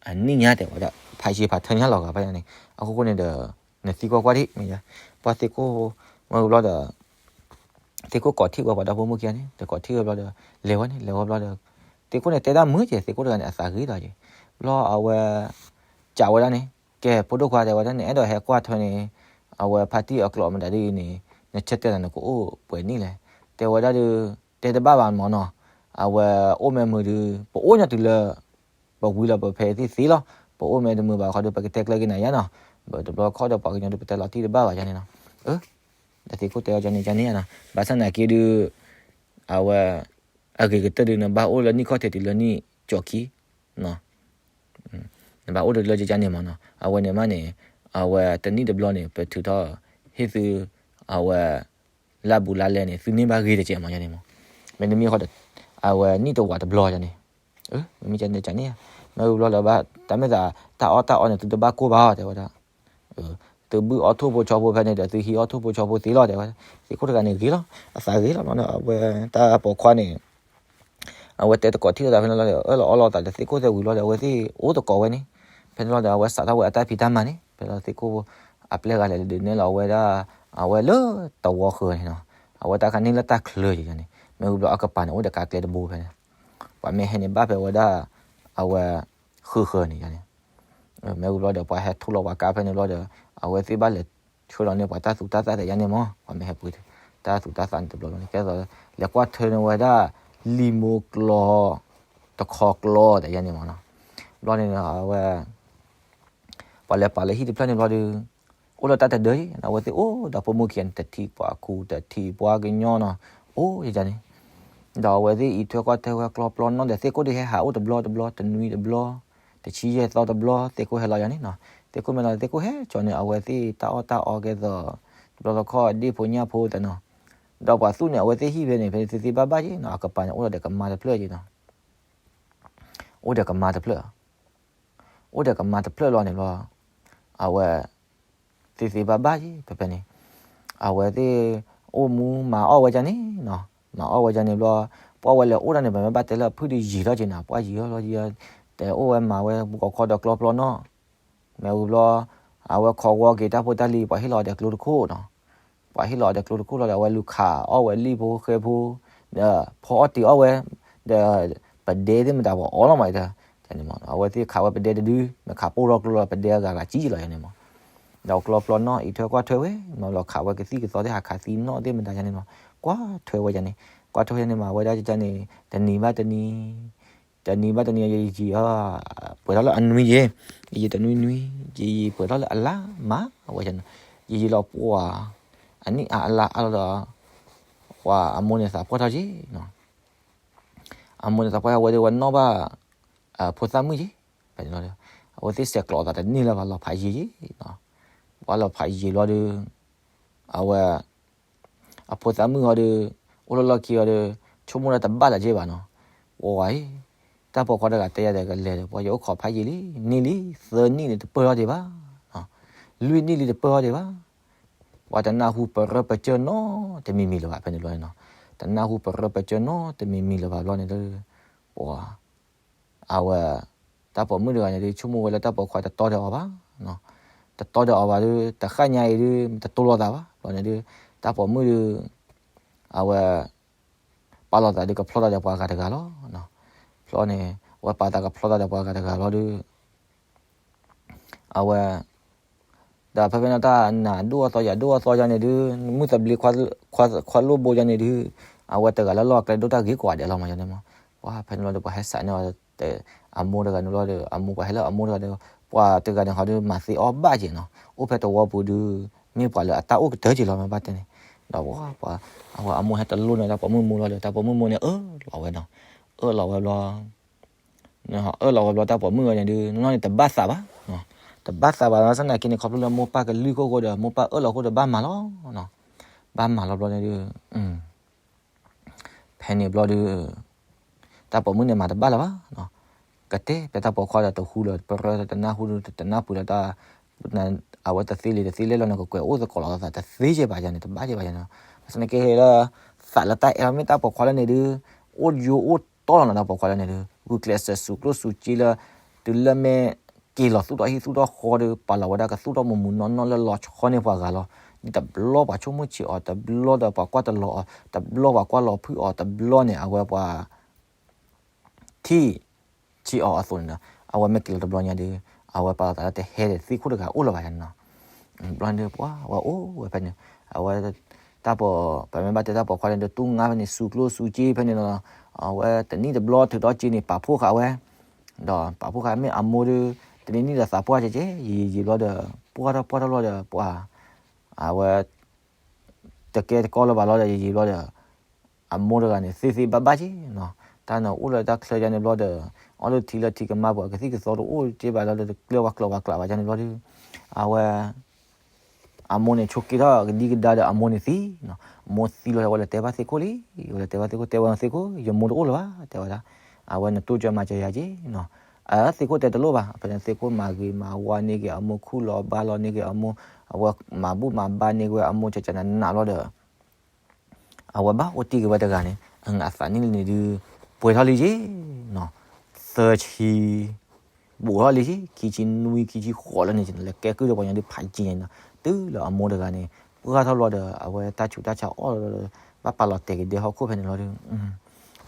အနံၣ်ညါတဲဝဲဒၣ် ဖးယံာ်ဖးထၢညါလီၤဂာ်ဘၣ်ယၤန့ၣ် အခိၣ်ဃိန့ၣ်ဒီး နသံကွၢ်ကွၢ်ဒံး မ့ၢ်ယၤ ပှၤသ့ၣ်ခိၣ် မ့ၢ်ဘျီဒီး သ့ၣ်ခိၣ်ကိးထံၣ်ဝဲပှၤဒီဖိမိၢ်ခံဂၤန့ၣ် တကိးထံၣ်ဝဲဘျီဒီး လဲၤဝဲန့ၣ် လဲၤဝဲဘျီဒီး သ့ၣ်ခိၣ်န့ၣ်တဲဒၣ်မုာ်က့ၤ သ့ၣ်ခိၣ်တဂၤန့ၣ် အသးဂ့ၤဒီးက့ၤ ဘျီအဝဲ ကးဝဲဒၣ်န့ၣ် ကဲ ဖိဒိၣ်ခွါတဲဝဲဒၣ်န့ၣ် အဲၣ်ဒိးဟဲကွၢ်ထွဲန့ၣ် အဝဲဖါတံၢ်အကျိာ်မတၤဒ်အံၤန့ၣ် နဆၢတဲာ်လီၤနကအိၣ်ပှဲၤနံၣ်လဲၣ် တဲဝဲဒၣ်ဒီး တဲတဘၣ်ဘၣ်မ့ၢ်နီၤ အဝဲအိၣ်မ့ၢ်မုာ်ဒီး ပအိၣ်ညါတုၤလၢ ပဝံၤလီၤပဖဲသ့ၣ်သ့လီၤ ပအိၣ်မ့ၢ်တမုာ်ဘၣ်ခီဒီး ပကတဲကျၢၤက့ၤနၤယါနီၤ ဘၣ်တဘျီခီဒီးပှၤကညီဒီး ပတဲလီၤတံၢ်တဘၣ်ဘၣ်ယါန့ၣ်နီၤ ဒီးသ့ၣ်ခိၣ်တဲအီၤယါန့ၣ် ယါန့ၣ်ယါနီၤ ဘၣ်ဆၣ်နာ်က့ဒီး အဝဲ အဂ့ၤကတၢၢ်ဒီး နဘၣ်အိၣ်လၢနံၣ်ခီၣ်ထံးတုၤလၢနံၣ်ကၠီခံ နဘၣ်အိၣ်ဒီးလၢယါန့ၣ်မ့ၢ်နီၤ အဝဲန့ၣ်မးန့ၣ် အဝဲတနံၣ်တဘျီန့ၣ် ပထုးထီၣ် ဟ့ၣ်သု အဝဲ လၢဘူးလါလဲန့ၣ် သုန့ၢ်ဘၣ်ဂ့ၤတကဲးမ့ၢ်ယါန့ၣ်မ့ၢ် မ့တမ့ၢ်ဃီဒီး အဝဲနံၣ်တဝာ်တဘျီယါန့ၣ် မ့မ့ၢ်ယါန့ၣ် မ့ၢ်ဘျီလၢဘၣ် တၢ်မ့ၢ်သး တၢ်အီၣ်တၢ်အီန့ၣ် သုတဘၣ်ကိၢ်ဘၣ်တဲဝဲဒၣ် သုဘုၣ်အီၣ်ထိၣ်ဖိဆီဖိဖဲန့ၣ်ဒီး သုဟံးအီၣ်ထိၣ်ဖိဆီဖိသ့လီၤတဲဝဲ သ့ၣ်ခိၣ်တဂၤန့ၣ်ဂ့ၤလီၤ အသးဂ့ၤလီၤနီၤ အဝဲတၢ်ပိာ်ခွါန့ၣ် အဝဲတဲတကိးထံၣ်လိာ်သးဖဲန့ၣ်လီၤဒီး အၢၣ်လီၤအီလီၤသးဒီးသ့ၣ်ခိၣ်သ့ၣ်ဝံၤလီၤဒီး အဝဲသ့ၣ်အိၣ်သကိးဝဲန့ၣ် ဖဲန့ၣ်လီၤဒီး အဝဲစးထီၣ်ဝဲအတၢ်ဖံးတၢ်မၤန့ၣ် ဖဲလီၤသ့ၣ်ခိၣ် အပျဲၢ်ဂၤလဲၤဒုးနဲၣ်လီၤအဝဲဒၣ် အဝဲလၢတဝီဃၢၤန့ၣ်နီၤ အဝဲတၢ်ခါန့ၣ်လၢတၢ်ချၢယါန့ၣ် မ့ၢ်ဝံၤဘျီအကပၤန့ၣ် အိၣ်ဒီးကါကျဲတဘိဖဲန့ၣ် ပှၤမ့ၢ်ဟဲန့ၣ်ဘၣ်ဖဲဝဲဒၣ် အဝဲ ဃၢၤဃၢၤန့ၣ်ယါန့ၣ် မ့ၢ်ဝံၤဘျီဒီး ပှၤဟဲထူလီၤပှၤကါဖဲန့ၣ်ဘျီဒီး အဝဲသ့ၣ်ဘၣ်လဲၤဆှၢလီၤန့ၢ်ပှၤတၢ်သူတၢ်သၣ်သ့ၣ်ယါန့ၣ်မ့ၢ် ပှၤမ့ၢ်ဟဲပှ့ၤ တၢ်သူတၢ်သၣ်န့ၣ်တဘျီဘျီန့ၣ် ကဲသိး လဲၤကွၢ်ထွဲန့ၢ်ဝဲဒၣ် လံာ်မိၢ်ကျီ တခီကျီသ့ၣ်ယါန့ၣ်မ့ၢ်နီၤ ဘျီန့ၣ်အဝဲ ပှၤလဲၤပာ်လၢဟံၣ်တဖျၢၣ်န့ၣ်ဘျီဒီး အိၣ်လၢတၢ်တဒၢ အဝဲသ့ၣ်အိၣ်ဒီးဖိမုၣ်ခံဂၤန့ၣ် တထံၣ်ပှၤခူ တထံၣ်ပှၤကညီနီၤ အိၣ်ယါန့ၣ် ဒီးအဝဲသ့ၣ်အံးထွဲကွၢ်ထွဲဝဲကျီပျီနီၣ်ဒီး သ့ၣ်ခိၣ်ဒုးဟဲဟးအိၣ်တဘျီတဘျီ တနွံတဘျီ တဆံယဲၢ်သီတဘျီ သ့ၣ်ခိၣ်ဟဲလီၤယါန့ၣ်နီၤ သ့ၣ်ခိၣ်မ့ၢ်လီၤ သ့ၣ်ခိၣ်ဟဲကၠီန့ၣ် အဝဲသ့ၣ်တၢ်အီၣ်တၢ်အီကဲသိး တဘျီတခီၣ်ဒ့ၣ်ဖိညၣ်ဖိသ့ၣ်နီၤ ဒီးပှၤသူၣ်န့ၣ် အဝဲသ့ၣ်ဟံၣ်ဖဲန့ၣ် ဖဲန့ၣ်သ့သ့ဘၣ်ဘၣ်က့နီၤ အကပၤန့ၣ် အိၣ်ဒီးကမါတဖျၢၣ်က့နီၤ အိၣ်ဒီးကမါတဖျၢၣ် အိၣ်ဒီးကမါတဖျၢၣ်လီၤန့ၣ်ဘျီ အဝဲ သ့သ့ဘၣ်ဘၣ်က့ ဖဲဖဲန့ၣ် အဝဲသ့ၣ် အိၣ်မူမၤအီၣ်ဝဲဒၣ်န့ၣ်နီၤ မၤအီၣ်ဝဲဒၣ်န့ၣ်ဘျီ ပှၤဝဲလဲၤအိၣ်ဒၣ်န့ၣ် ပမ့ၢ်ဘၣ်တဲလၢအဖုၣ်ဒီးယံာ်ထီၣ်က့နီၤ ပှၤယံာ်ထီၣ်လီၤ တအိၣ်ဝဲမၤဝဲ မူကီၢ်ခီဒီးကျီပျီနီၣ် မ့ၢ်ဝံၤဘျီ အဝဲခီဂီၤက့ၤတၢ်ဖိတၢ်လံၤ ပှၤဟ့ၣ်လီၤအီၤဒီးကျိတခိၣ်နီၤ ပှၤဟ့ၣ်လီၤအီၤဒီးကျိတခိၣ်လီၤဒီး အဝဲလူၤခးအီၣ်ဝဲလံၣ်ဖိဃဲဖိ ဒီးဖီအီၣ်တ့ၤအီၣ်ဝဲ ဒီး ပဒဲသ့ၣ်မတၤပှၤအီၣ်လီၤမး အဝဲသ့ၣ်ခးဝဲပဒဲတဒု မ့ၢ်ခးပိၢ်ထီၣ်ကျိလီၤ ပဒဲအဂၤဂၤကံလီၤယါန့ၣ်မး ဒီးကျီပျီနီၣ်အံးထွဲကွၢ်ထွဲဝဲ မ့ၢ်လီၤခးဝဲကသံၣ်ကသီသ့ၣ် ဟးခးသံနီၣ်သ့ၣ်မတၤယါန့ၣ်မး ကွၢ်ထွဲဝဲယါန့ၣ် ကွၢ်ထွဲဝဲန့ၣ်မး အဝဲဒၣ်ယါန့ၣ် တနံၤဘၣ်တနံၤ တနံၤဘၣ်တနံၤ ယယံာ် ပှဲၤထီၣ်လၢအနွံယဲ ယယံာ်တနွံနွံ ယယံာ်ပှဲၤထီၣ်လၢအလါမး အဝဲ ယယံာ်လီၤပှၤ အနံၣ်အါအလါအါလီၤဒီး ပှၤအမိၢ်န့ၣ်သးပှၢ်ထီၣ်က့ အမိၢ်န့ၣ်သးပှၢ်ထီၣ်ဝဲဒီး ဝဲနီၣ်ဘၣ် ဖိသၣ်မုၣ်က့ ဖဲန့ၣ်လီၤဒီး အဝဲသ့ၣ်ဆဲးကျိးအသးတန့ၢ်လၢၤဘၣ် လီၤဖးယံာ်ယံာ် ပှၤလီၤဖးယံာ်ဘျီဒီး အဝဲ အဖိသၣ်မုၣ်ဟီဒီး အိၣ်လၢလီၢ်ခံဟီဒီး ဆိကမိၣ်လၢတဘၣ်လၢၤက့ဘၣ်နီၤ, ပှၤအံၤ တၢ်ပိာ်ခွါတဂၤတဲယၤဒီး ကလဲၤဒီး ပှၤယအိၣ်ခိးဖးယံာ်လံ နံၣ်လံ သၢနံၣ်လံတပၢၢ်ထီၣ်ဒံးဘၣ်, လွံၢ်နံၣ်လံတပၢၢ်ထီၣ်ဒံးဘၣ်, ပှၤတနၢ်ဟူပရၢပကျၢၤနီတမံၤမံၤလၢၤဘၣ် ဖဲန့ၣ်ဘျီန့ၣ်နီၤ, တနၢ်ဟူပရၢပကျၢၤနီတမံၤမံၤလၢၤဘၣ်ဘျီန့ၣ်ဒီး ပှၤ အဝဲ တၢ်ပိာ်မုၣ်တဂၤန့ၣ်ဒုး ဆိကမိၣ်ဝဲလၢတၢ်ပိာ်ခွါတတီဒီးအီၤဘၣ်, တတီဒီးအီၤဘၣ်ဒီး တဃၣ်ညါအံၤဒုး တတိၢ်လိာ်သးဘၣ်, ဘျီန့ၣ်ဒုး တၢ်ပိာ်မုၣ်ဒုး အဝဲ ပာ်လီၤသးဒုးကဖျီသးဒီးပှၤဂၤတဂၤလီၤ, ဖျီန့ၣ် အဝဲပာ်သးကဖျီသးဒီးပှၤဂၤတဂၤလီၤဒုး အဝဲ ဒီးဖဲဖဲန့ၣ်တၢ်နးဒိၣ်အသီယၤဒိၣ်အသီယၤန့ၣ်ဒုး မုၢ်သဘျ့ခွါလိၣ်ဘိယၤန့ၣ်ဒုး အဝဲတဂၤလၢ်လၢ်ကျဲဒိၣ်တၢ်ဂ့ၤကိးဂၤဒဲးလီၤမးယၤန့ၣ်မး, ပှၤဖဲန့ၣ်လီၤဒီး ပှၤဟဲစးန့ၢ်အီၤ အမိၢ်တဂၤန့ၣ်လီၤဒီး အမိၢ်ပှၤဟဲလၢအမိၢ်တဂၤဒီး ပှၤတဂၤန့ၣ်ဟီဒုး မၤသ့အီၣ်ဘၣ်က့ၤနီၤ, အိၣ်ဖဲတဝီပူၤဒုး မ့ၢ်ပှၤလၢအတၢ်အိၣ်ကတၢၢ်က့ၤလီၤမးဘၣ်တဲန့ၣ်, ဒီးပှၤ အဝဲအမိၢ်ဟဲတလိၣ်န့ၣ် တၢ်ပိာ်မုၣ်မိၢ်လီၤဒီး တၢ်ပိာ်မုၣ်မိၢ်န့ၣ် အၢၣ်လီၤဝဲနီၤ, အၢၣ်လီၤဝဲဘျီ အၢၣ်လီၤဝဲဘျီ တၢ်ပိာ်မုၣ်အီၤန့ၣ်ဒုး နီၢ်နီၢ်န့ၣ် တဘၣ်သးဘၣ်, တဘၣ်သးဘၣ် ဘၣ်ဆၣ်သနာ်က့န့ၣ် ခီဖျိလၢမိၢ်ပၢ်ကလုၢ်ခိၣ်ဃိဒီး မိၢ်ပၢ်အၢၣ်လီၤဃိဒီးဘၣ်မၤလီၤ, ဘၣ်မၤလီၤဘျီန့ၣ်ဒုး ဖဲန့ၣ်ဘျီဒုး တၢ်ပိာ်မုၣ်န့ၣ်မၤတဘၣ်လၢၤဘၣ်, ကတဲဖဲတၢ်ပိာ်ခွါဒီးတဟူလၢၤ ပရၢတနၢ်ဟူဒုး တနၢ်ပူၤလၢတၢ် အဝဲတသ့လံတသ့လဲၣ်လီၤန့ၣ် ကကွဲးအိၣ်သကိးလီၤသးတသ့ကဲဘၣ်ယၤန့ၣ် တဘၣ်ကဲဘၣ်ယၤန့ၣ်, ဘၣ်ဆၣ်သနာ်က့လၢ သးလၢတၢ်အဲၣ်လီၤမ့ၢ်တၢ်ပိာ်ခွါလၢန့ၣ်ဒုး အိၣ်ယိအိၣ်တီလီၤနီၤ တၢ်ပိာ်ခွါလၢန့ၣ်ဒုး ဂုာ်ကျဲးစၢးစူၤကျိၣ်စူၤစ့လၢ တုၤလၢမ့ၢ်က့ၤလီၤသူၣ်ထီၣ်ဟံၣ်သူၣ်ထီၣ်ဃီဒီး ပာ်လီၤဝဲဒၣ်ကသူၣ်ထီၣ်မူးမူးနီၢ်နီၢ်လၢလီၤဆီန့ၢ်ပှၤဂၤလီၤ. ဒ်တဘျီပှၤဆိကမိၣ်ဆံးအီၤ, တဘျီဒီးပှၤကွၢ်တလီၤအီၤ, တဘျီပှၤကွၢ်လီၤဖုၣ်အီၤ, တဘျီန့ၣ် အဝဲပှၤ ထံၣ်ဆံးအီၤအသိးန့ၣ်ဒီး အဝဲမ့ၢ်က့ၤလီၤတဘျီညါဒီး အဝဲပာ်လီၤသးလၢတဟဲဒီးသ့ၣ်ခိၣ်တဂၤအိၣ်လၢၤဘၣ်န့ၣ်နီၤ. ဘျီန့ၣ်ဒီး ပှၤဝဲအိၣ်ဝဲဖဲန့ၣ်, အဝဲ တၢ်ပိာ် ပမ့ၢ်ဘၣ်တဲတၢ်ပိာ်ခွါန့ၣ်ဒီး တူၢ်ငါဖဲန့ၣ် စူၤကျိၣ်စူၤစ့ဖဲန့ၣ်လီၤ. အဝဲတနံၣ်တဘျီထုးထီၣ်စ့န့ၣ် ပာ်ဖှိၣ်ဃာ်ဝဲ, ဒီးပာ်ဖှိၣ်ဃာ်မ့ၢ်အမိၢ်ဒီး တနံၣ်နံၣ်ဒီးသးပှၢ်ကဲကဲ ယံာ်ယံာ်ဘျီဒီး ပှၢ်ထီၣ်ပှၢ်ထီၣ်ဘျီဒီး ပှၤ အဝဲ တကဲတကီလၢၤဘၣ်လီၤဒီး ယံာ်ယံာ်ဘျီဒီး အမိၢ်တဂၤန့ၣ် သ့သ့ဘၣ်ဘၣ်က့နီၤ. တၢ်န့ၣ်အိၣ်လၢတၢ်ချၢယါန့ၣ်ဘျီဒီး အီၣ်လၢထံလၢထံကမါပူၤ ကသံၣ်ကသီတအိၣ်က့ဘၣ်လီၤဒီး တကျၢၤဝဲကျိးဝဲကျးဘၣ်ယါန့ၣ်ဘျီဒီး အဝဲ အမိၢ်န့ၣ် ဆိးက့ထီၣ်ကဒံကဒါဒီးအမိၢ်န့ၣ်သံနီၤ. အမိၢ်သံလီၤ ဝဲလဲၤတဲဘၣ်သ့ၣ်ခိၣ်လံ, ဝဲလဲၤတဲဘၣ်သ့ၣ်ခိၣ် တဲဝဲသ့ၣ်ခိၣ် ယမိၢ်တအိၣ်လၢၤဘၣ် တဲဝဲဒၣ်. အဝဲနတိစၢၤမၤစၢၤယၤက့နီၤ. အသ့ၣ်ခိၣ်တဲတလိၣ်ဘၣ်, ဖဲန့ၣ်သ့ၣ်ခိၣ်မၤဂ့ၤမၤဝါန့ၢ်က့ၤအမိၢ် ခူၣ်လီၤဘါလီၤန့ၢ်က့ၤအမိၢ်, အဝဲမၤဘူၣ်မၤဘါန့ၢ်က့ၤဝဲအမိၢ် ကကနးနးလီၤဒီး အဝဲဘၣ်အိၣ်တ့ၢ်က့ၤဝဲတဂၤန့ၣ် အသးနံၣ်လၢန့ၣ်ဒုး ပှဲၤထီၣ်လံက့နီၤ. သၢဆံ ဘူးထီၣ်လံက့ ခံဆံနွံ ခံဆံဃိးလၢန့ၣ် လဲၤကဲကုၢ်ဒီးပှၤညီဒုးဖးယံၤန့ၣ်နီၤ. တုၤလၢအမိၢ်တဂၤန့ၣ် ပှၢ်ထီၣ်ဘျီဒီး အဝဲတၢ်ဆူးတၢ်ဆါအီၣ်လီၤဒီး ဘၣ်ပာ်လီၤတဲာ်က့ၤဒဲဟီၣ်ခိၣ်ဖဲန့ၣ်လီၤဒီး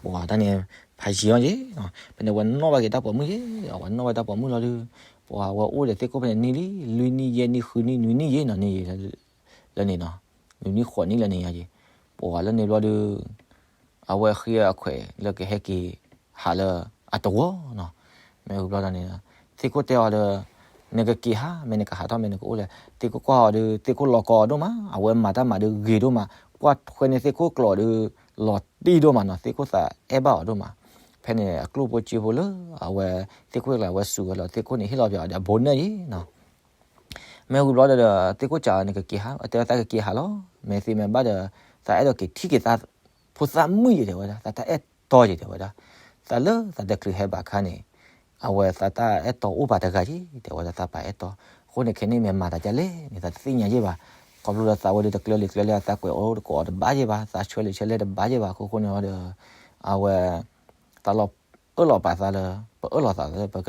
ပှၤတၢ်န့ၣ် ဖးယံၤအီၤက့နီၤ. ဖဲန့ၣ်ဝဲနီၣ်ဘၣ်က့ၤတၢ်ပိာ်မုၣ်က့, အဝဲနီၣ်ဘၣ်တၢ်ပိာ်မုၣ်လီၤဒီး ပှၤဝဲအိၣ်ဒီးသ့ၣ်ခိၣ်ဖဲန့ၣ်နံၣ်လံ လွံၢ်နံၣ် ယဲၢ်နံၣ် ဃုနံၣ် နွံနံၣ်ယ့နီၤ နံၣ်ယ့ လၢန့ၣ်နီၤ, နွံနံၣ်ဃိးနံၣ်လၢန့ၣ်ယါက့, ပှၤလၢန့ၣ်ဘျီဒီး အဝဲဃ့အခွဲးလၢကဟဲက့ၤဟးလၢအတဝီနီၤ. မ့ၢ်ဝံၤဘျီဒီးန့ၣ် သ့ၣ်ခိၣ်တဲအီၤဒီး နကက့ၤဟး မ့ၢ်နကဟးထီၣ်မ့ၢ်နကအိၣ်လဲၣ်. သ့ၣ်ခိၣ်ကွၢ်အီၤဒီး သ့ၣ်ခိၣ်လီၤကီအီၤဒိၣ်မး, အဝဲမၤတၢ်မၤဒီးဂ့ၤဒိၣ်မး, ကွၢ်ထွဲန့ၢ်သ့ၣ်ခိၣ်ကျိာ်ဒီး လီၤတံၢ်ဒိၣ်မးနီၤ, သ့ၣ်ခိၣ်သးအဲၣ်ဘၣ်အီၤဒိၣ်မး. ဖဲန့ၣ်အကျိၣ်ဖိစ့ဖိလၢ အဝဲ သ့ၣ်ခိၣ်လၢအဝဲစူၤဝဲလီၤ သ့ၣ်ခိၣ်န့ၣ်ဟ့ၣ်လီၤပျးအီၤဒီးအဘိနၢၣ်ယ့နီၤ. မ့ၢ်ဝံၤဘျီဒီး သ့ၣ်ခိၣ်စံးအီၤ နကက့ၤဟး, အတဲဝဲသးကက့ၤဟးလီၤ, မ့ၢ်သ့မ့ၢ်ဘၣ်ဒီး သးအဲၣ်ဒိးက့ၤထံၣ်က့ၤသးဖိသၣ်မုၣ်ယ့ တဲဝဲဒၣ်, သးတၢ်အဲၣ်တီယ့ တဲဝဲဒၣ်, သးလၢသးတချုးဟဲဘၣ်အခါန့ၣ် အဝဲသးတၢ်အဲၣ်တီအိၣ်ပာ်တဂၤယ့ တဲဝဲဒၣ်, သးပာ်အဲၣ်တီ, အဃိန့ၣ်ခဲန့ၣ်မ့ၢ်မၤသးဒ်လဲၣ်န့ၣ် သးတသ့ၣ်ညါယ့ဘၣ်, ခီဖျိလၢသးဝဲဒီးတကျၢၤလံာ်ကျၢၤလဲၢ် သးကွဲးအိၣ်တကိးအီၤတဘၣ်ယ့ဘၣ်, သးဆှၢလံာ်ဆှၢလဲၢ်တဘၣ်ယ့ဘၣ်, အဃိဃိန့ၣ်ဒီး အဝဲ သးလီၤအၢၣ်လီၤပာ်သးလၢ ပအၢၣ်လီၤသးလၢ ပက